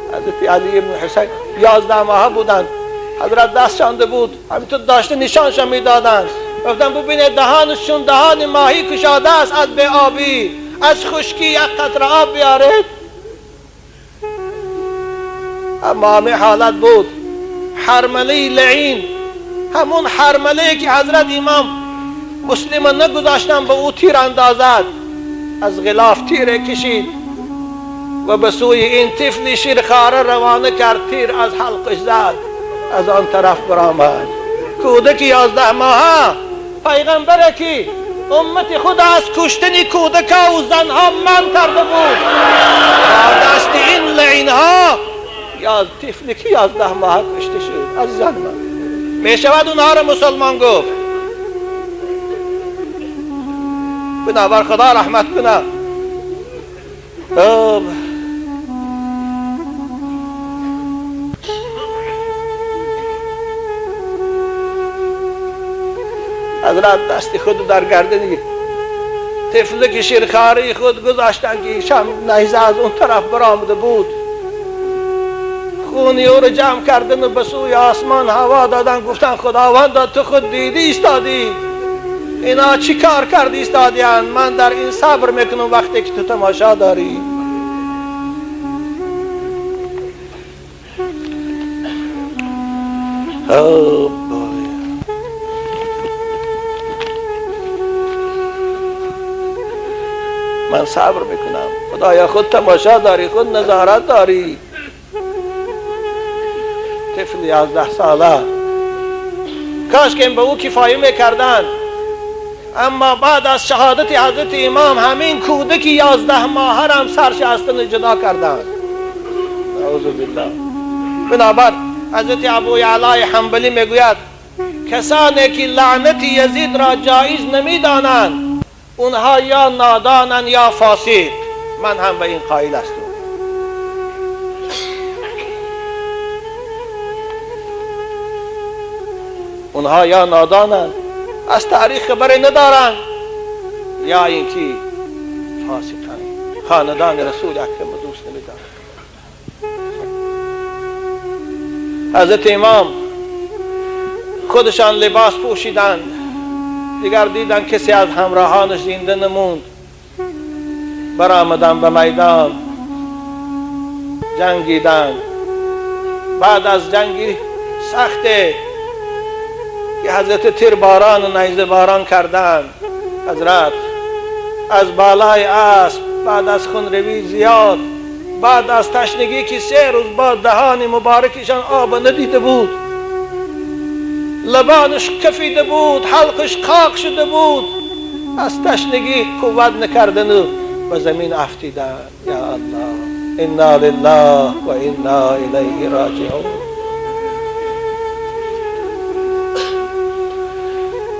حضرت علی ابن حسین 11 ماهه بودند، حضرت دست شانده بود، همینطور داشته نشانش میدادند. گفتن ببینید دهانشون دهان ماهی کشاده است از به آبی، از خشکی یک قطره آب بیارید. اما همه حالت بود. حرمله لعین، همون حرمله که حضرت امام مسلم نگذاشتن به او تیر اندازد، از غلاف تیر کشید و به سوی این طفل شیرخواره روانه کرد. تیر از حلقش زد، از آن طرف برآمد. کودک 11 ماهه، پیغمبر که امت خود از کشتن کودکا و زنها من کرده بود، با دست این لعینها یا طفلی که 11 ماه کشته شد. عزیزان من، می شود اونها را مسلمان گفت؟ بنابر خدا رحمت کنه. حضرت دست خود در گردن طفل که شیرخواره خود گذاشتن که شم نیزه از اون طرف برآمده بود، خونی او رو جمع کردن و به سوی آسمان هوا دادن. گفتن خداوندا تو خود دیدی ایستادی، اینا چی کار کردی ایستادیان؟ من در این صبر میکنم وقتی که تو تماشا داری. من صبر میکنم، خدایا خود تماشا داری، خود نظارت داری. طفل 11 ساله، کاش که به او کفایه میکردن. اما بعد از شهادت حضرت امام همین کودک 11 ماهه هم سرش از تن جدا کردند. نعوذ بالله. بنابر حضرت ابو یعلای حنبلی میگوید کسانی که لعنت یزید را جایز نمیدانند اونها یا نادانند یا فاسق. من هم به این قائل هستم. اونها یا نادانند، از تاریخ خبری ندارند، یا اینکه فاسقند، خاندان رسول اکرم دوست نمیدارند. حضرت امام خودشان لباس پوشیدند، دیگر دیدن کسی از همراهانش زنده نموند. برآمدن به میدان، جنگیدند. بعد از جنگی سخت که حضرت تیر باران و نیزه باران کردند، حضرت از بالای اسب بعد از خونروی زیاد، بعد از تشنگی که 3 روز بعد دهان مبارکشان آب ندیده بود، لبانش کفیده بود، حلقش خاک شده بود، از تشنگی قوت نکردن و به زمین افتیدن. یا الله، انا لله و انا الیه راجعون.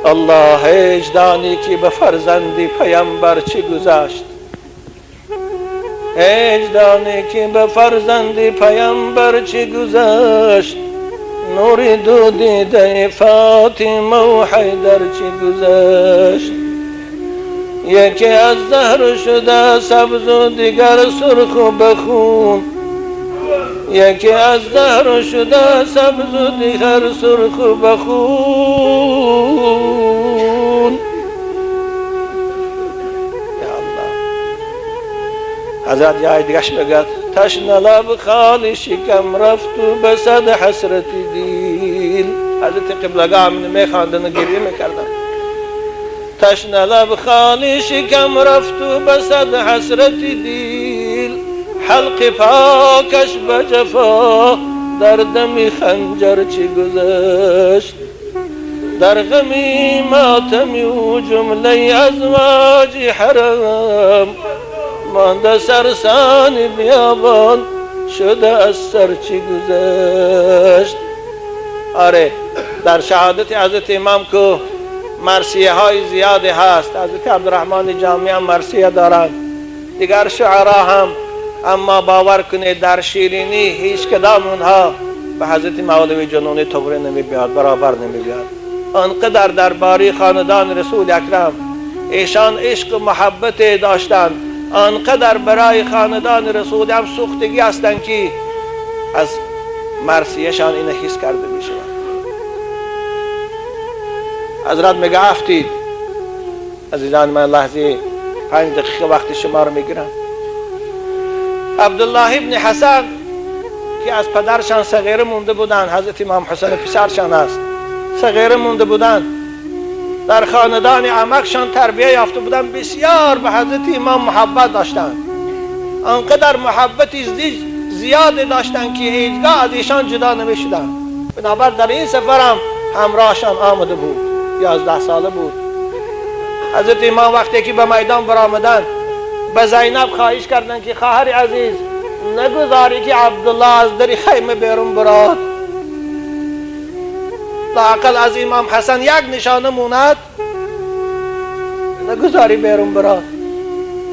الله، هیچ دانی که به فرزندی پیامبر چی گذشت، هیچ دانی که به فرزندی پیامبر چی گذشت، نور دو دیده فاطمه و حیدر چی گذشت. یکی از زهر شده سبز و دیگر سرخ و بخون، یکی از زهر شده سبز و دیگر سرخ و بخون. یا الله. حضرت جای دیگش میگه تشنه لب خالی شکم رفت و به صد حسرت دیل. حضرت قبلگاه من میخواندن و گریه میکردن. تشنه لب خالی شکم رفت و به صد حسرت دیل، حلق پاکش به جفا در دم خنجر چی گذشت. در غمی ماتمی و جمله ازواج حرم، مانده سرسان بیابان شده از سر چی گذشت. آره، در شهادت حضرت امام که مرثیه های زیادی هست، حضرت عبدالرحمن جامی هم مرثیه دارند، دیگر شعرا هم. اما باور کنید در شیرینی هیچ کدام اونها به حضرت مولوی جنونی طغری نمی بیاد، برابر نمی بیاد. آنقدر درباره خاندان رسول اکرم ایشان عشق و محبت داشتند، آنقدر برای خاندان رسول هم سوختگی هستند که از مرثیه‌شان اینو حس کرده می شود. حضرت میگه افتید. عزیزان من، لحظه 5 دقیقه وقت شما رو میگیرم. عبدالله ابن حسن که از پدرشان صغیره مونده بودند، حضرت امام حسن پسرشان است، صغیره مونده بودند، در خاندان عمقشان تربیه یافته بودند، بسیار به حضرت امام محبت داشتند، آنقدر محبت زیاد داشتند که هیچگاه از ایشان جدا نمیشدند. بنابر در این سفر هم همراهشان آمده بود، 11 ساله بود. حضرت امام وقتی که به میدان برآمدند به زینب خواهش کردند که خواهر عزیز نگذاری که عبدالله از در خیمه بیرون براد، لااقل از امام حسن یک نشانه موند، نگذاری بیرون براد.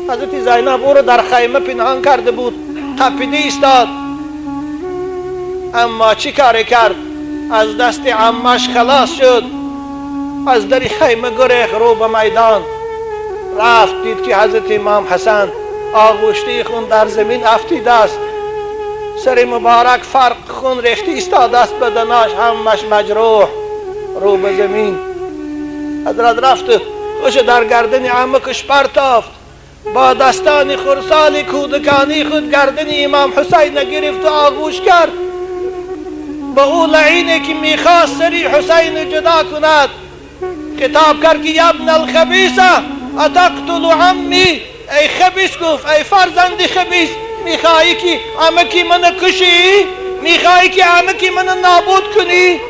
حضرت زینب او را در خیمه پنهان کرده بود، تپیده ایستاد. اما چی کاری کرد؟ از دست عمش خلاص شد، از در خیمه گریخت رو به میدان رفت. دید که حضرت امام حسن آغوشته خون در زمین افتیده است، سر مبارک فرق خون ریخته ایستاده است، بدناش همش مجروح رو به زمین. حضرت رفت خوش در گردن عمکش پرتافت، با دستان خرسال کودکانی خود گردن امام حسین گرفت و آغوش کرد. به او لعینی که میخواست سری حسین جدا کند خطاب کرد که ابن الخبیثه اتقتل عمی، ای خبیث، گفت ای فرزند خبیث، میخواهی که عمکی من کشی؟ میخواهی که عمکی من نابود کنی؟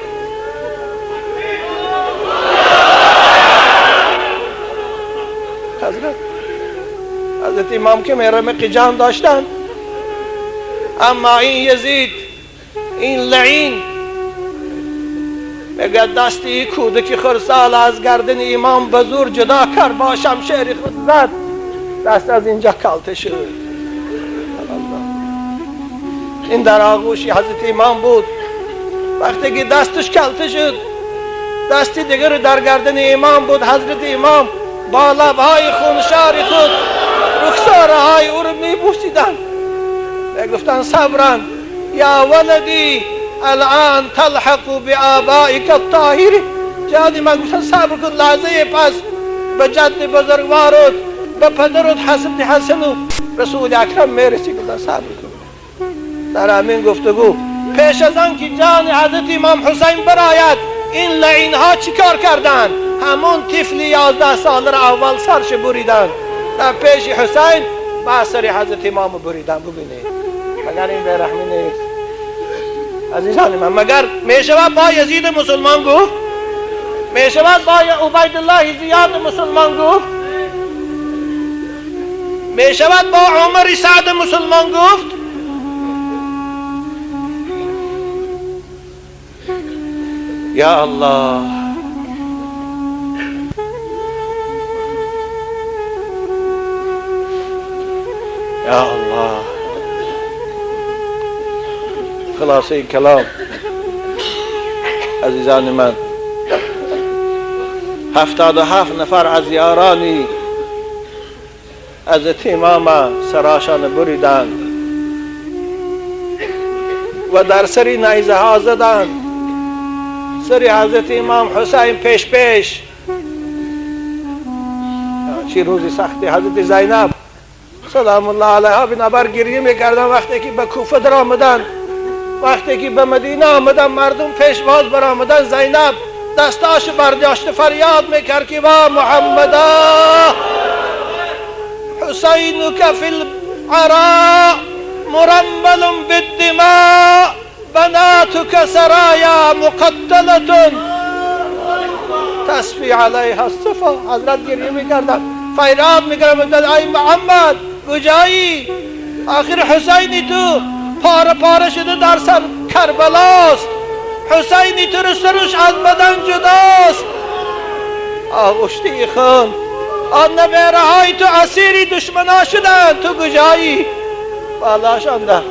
حضرت امام که رمق جان داشتند، اما این یزید، این لعین، میگه دستی کودک خرسال از گردن امام به زور جدا کرد، با شمشیر خود زد، دست از اینجا کلته شد. این در آغوش حضرت امام بود. وقتی که دستش کلته شد، دستی دیگر در گردن امام بود. حضرت امام با لبهای خونشار خود رخساره های او رو میبوسیدند، میگفتند صبرا یا ولدی الان تلحق بآبائک الطاهر. جان من، گفتن صبر کن، لحظه پس به جد بزرگوارت، به پدرت حضرت حسن و رسول اکرم میرسی. گفتن صبر کن. در همین گفتگو پیش از آن که جان حضرت امام حسین براید، این لعین ها چیکار کردند؟ همون طفل 11 ساله را اول سرش بریدند در پیش حسین، بعد سر حضرت امام بریدند. ببینید مگر این بی‌رحمی نیست عزیزان من؟ مگر میشود با یزید مسلمان گفت؟ میشود با عبیدالله زیاد مسلمان گفت؟ میشود با عمر سعد مسلمان گفت؟ یا الله، یا الله. خلاصه کلام عزیزان من، 77 نفر از یارانی حضرت امام سراشان بریدند و در سر نیزه ها زدند. سر حضرت امام حسین پیش پیش. چی روزی سختی. حضرت زینب سلام الله علیها بنابر گریه میکردن وقتی که به کوفه در آمدن، وقتی که به مدینه آمدن، مردم پیشواز بر آمدن. زینب دستاش برداشت فریاد میکرد که وا محمدا حسینک فی العراء مرمل بالدماء بناتك سرایا مقتلة تصفی علیها الصفا. حضرت گریه میکردن، فریاد میکردن ای محمد کجایی؟ آخر حسینی تو پاره پاره شده در سر کربلاست، حسینی تو رو سرش از بدن جداست. آغشته خون آن نبیره های تو اسیری دشمنا شدن، تو کجایی؟ بالاشانده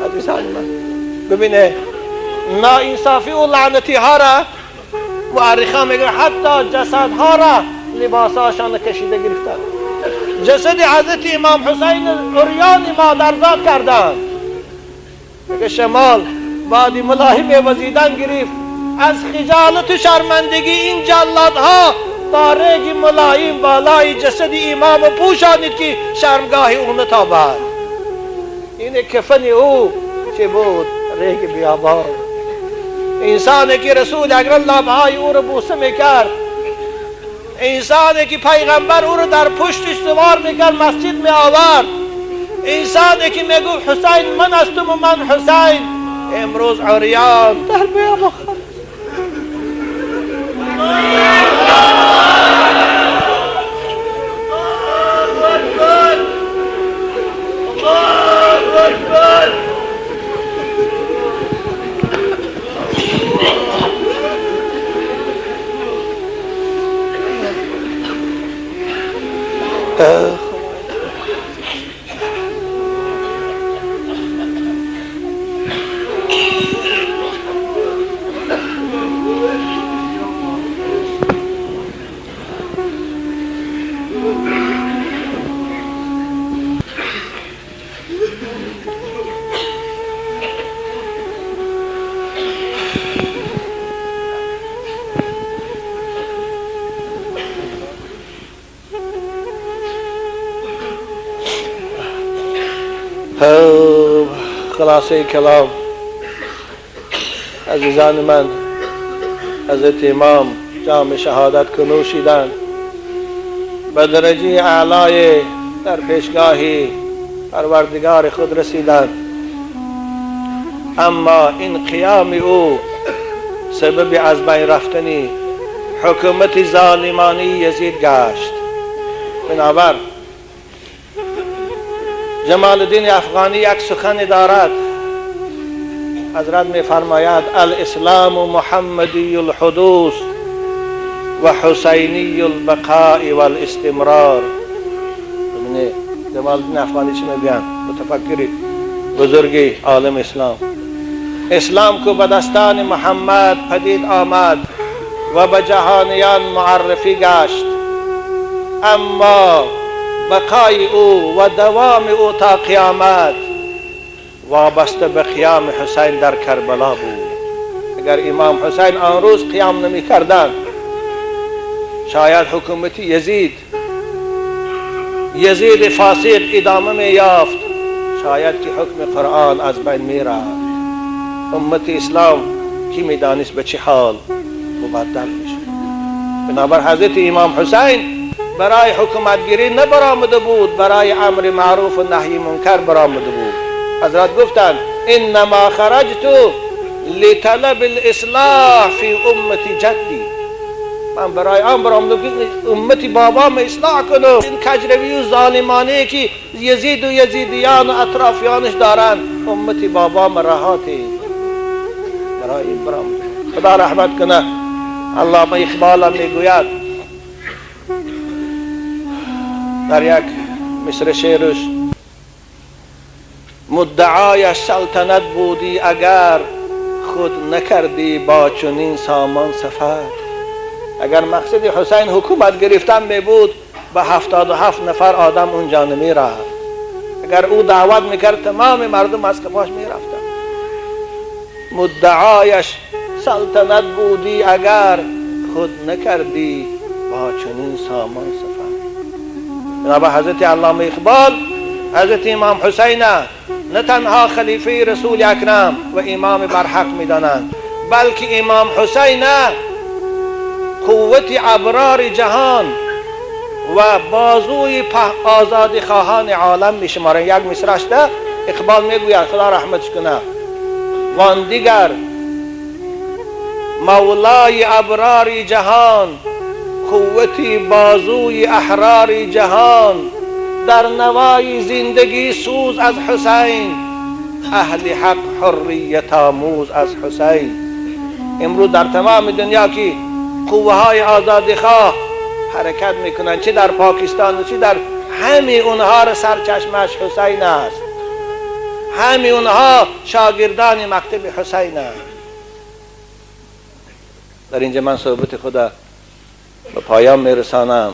عزیزان من، ببینه ناانصافی و لعنتی ها را مؤرخان میگن حتی جسدها را لباسهاشان کشیده گرفتن. جسد حضرت امام حسین عریان مادرزاد کردند. میگه شمال بعد ملاحی میوزیدن گرفت، از خجالت و شرمندگی این جلادها با ریگ ملایم بالای جسد امام پوشانید که شرمگاه او نتابد. این کفن او چه بود؟ ریگ بیابان. انسانی که رسول اکرم لبهای او رو بوسه میکرد، انسانی که پیغمبر او رو در پشتش سوار میکرد مسجد می آورد، انسانی که میگفت حسین من هستم و من حسین، امروز عریان در بیابان. الله اکبر، الله اکبر. خلاصه کلام عزیزان من، حضرت امام جام شهادت که نوشیدند، به درجه اعلای در پیشگاهی پروردگار خود رسیدند. اما این قیام او سبب از بین رفتن حکومت ظالمانی یزید گشت. بنابر جمال الدین افغانی یک سخن دارد، حضرت می فرماید الاسلام محمدی الحدوث و حسینی البقاء والاستمرار. ببینید جمال الدین افغانی چی میگن، متفکری بزرگی عالم اسلام. اسلام کو به دستان محمد پدید آمد و به جهانیان معرفی گشت، اما بقای او و دوام او تا قیامت وابسته به قیام حسین در کربلا بود. اگر امام حسین آن روز قیام نمی کردند، شاید حکومت یزید فاسق ادامه می یافت، شاید که حکم قرآن از بین می رفت. امت اسلام کی می دانست به چه حال مبدل می شد. بنابر حضرت امام حسین برای حکومتگیری نه برآمده بود، برای امر معروف و نهی منکر برآمده بود. حضرت گفتند انما خرجت لطلب الاصلاح فی امت جدی. من برای آن برآمدم که امت بابام اصلاح کنم. این کجروی و ظالمانه که یزید و یزیدیان و اطرافیانش دارند، امت بابام رهاتی برای این برآمده. خدا رحمت کنه علامه اقبال میگوید در یک مصر شعرش: مدعایش سلطنت بودی اگر خود نکردی با چنین سامان سفر. اگر مقصد حسین حکومت گرفتن می بود، به 77 نفر آدم اونجا نمی رفت. اگر او دعوت میکرد تمام مردم از قفاش می رفتن. مدعایش سلطنت بودی اگر خود نکردی با چنین سامان سفر. جناب حضرت علامه اقبال حضرت امام حسین نه تنها خلیفه رسول اکرم و امام برحق میدانند، بلکه امام حسین قوت ابرار جهان و بازوی آزادی خواهان عالم میشمارند. یک مصرعش ده اقبال میگوید، خدا رحمتش کنه: وان دیگر مولای ابرار جهان، قوت بازوی احرار جهان، در نوای زندگی سوز از حسین، اهل حق حریت آموز از حسین. امروز در تمام دنیا که قوه های آزادی خواه حرکت میکنند، چه در پاکستان و چه در همه اونها را سرچشمش حسین است، همه اونها شاگردان مکتب حسین است. در اینجا من صحبت خود به پایان میرسانم.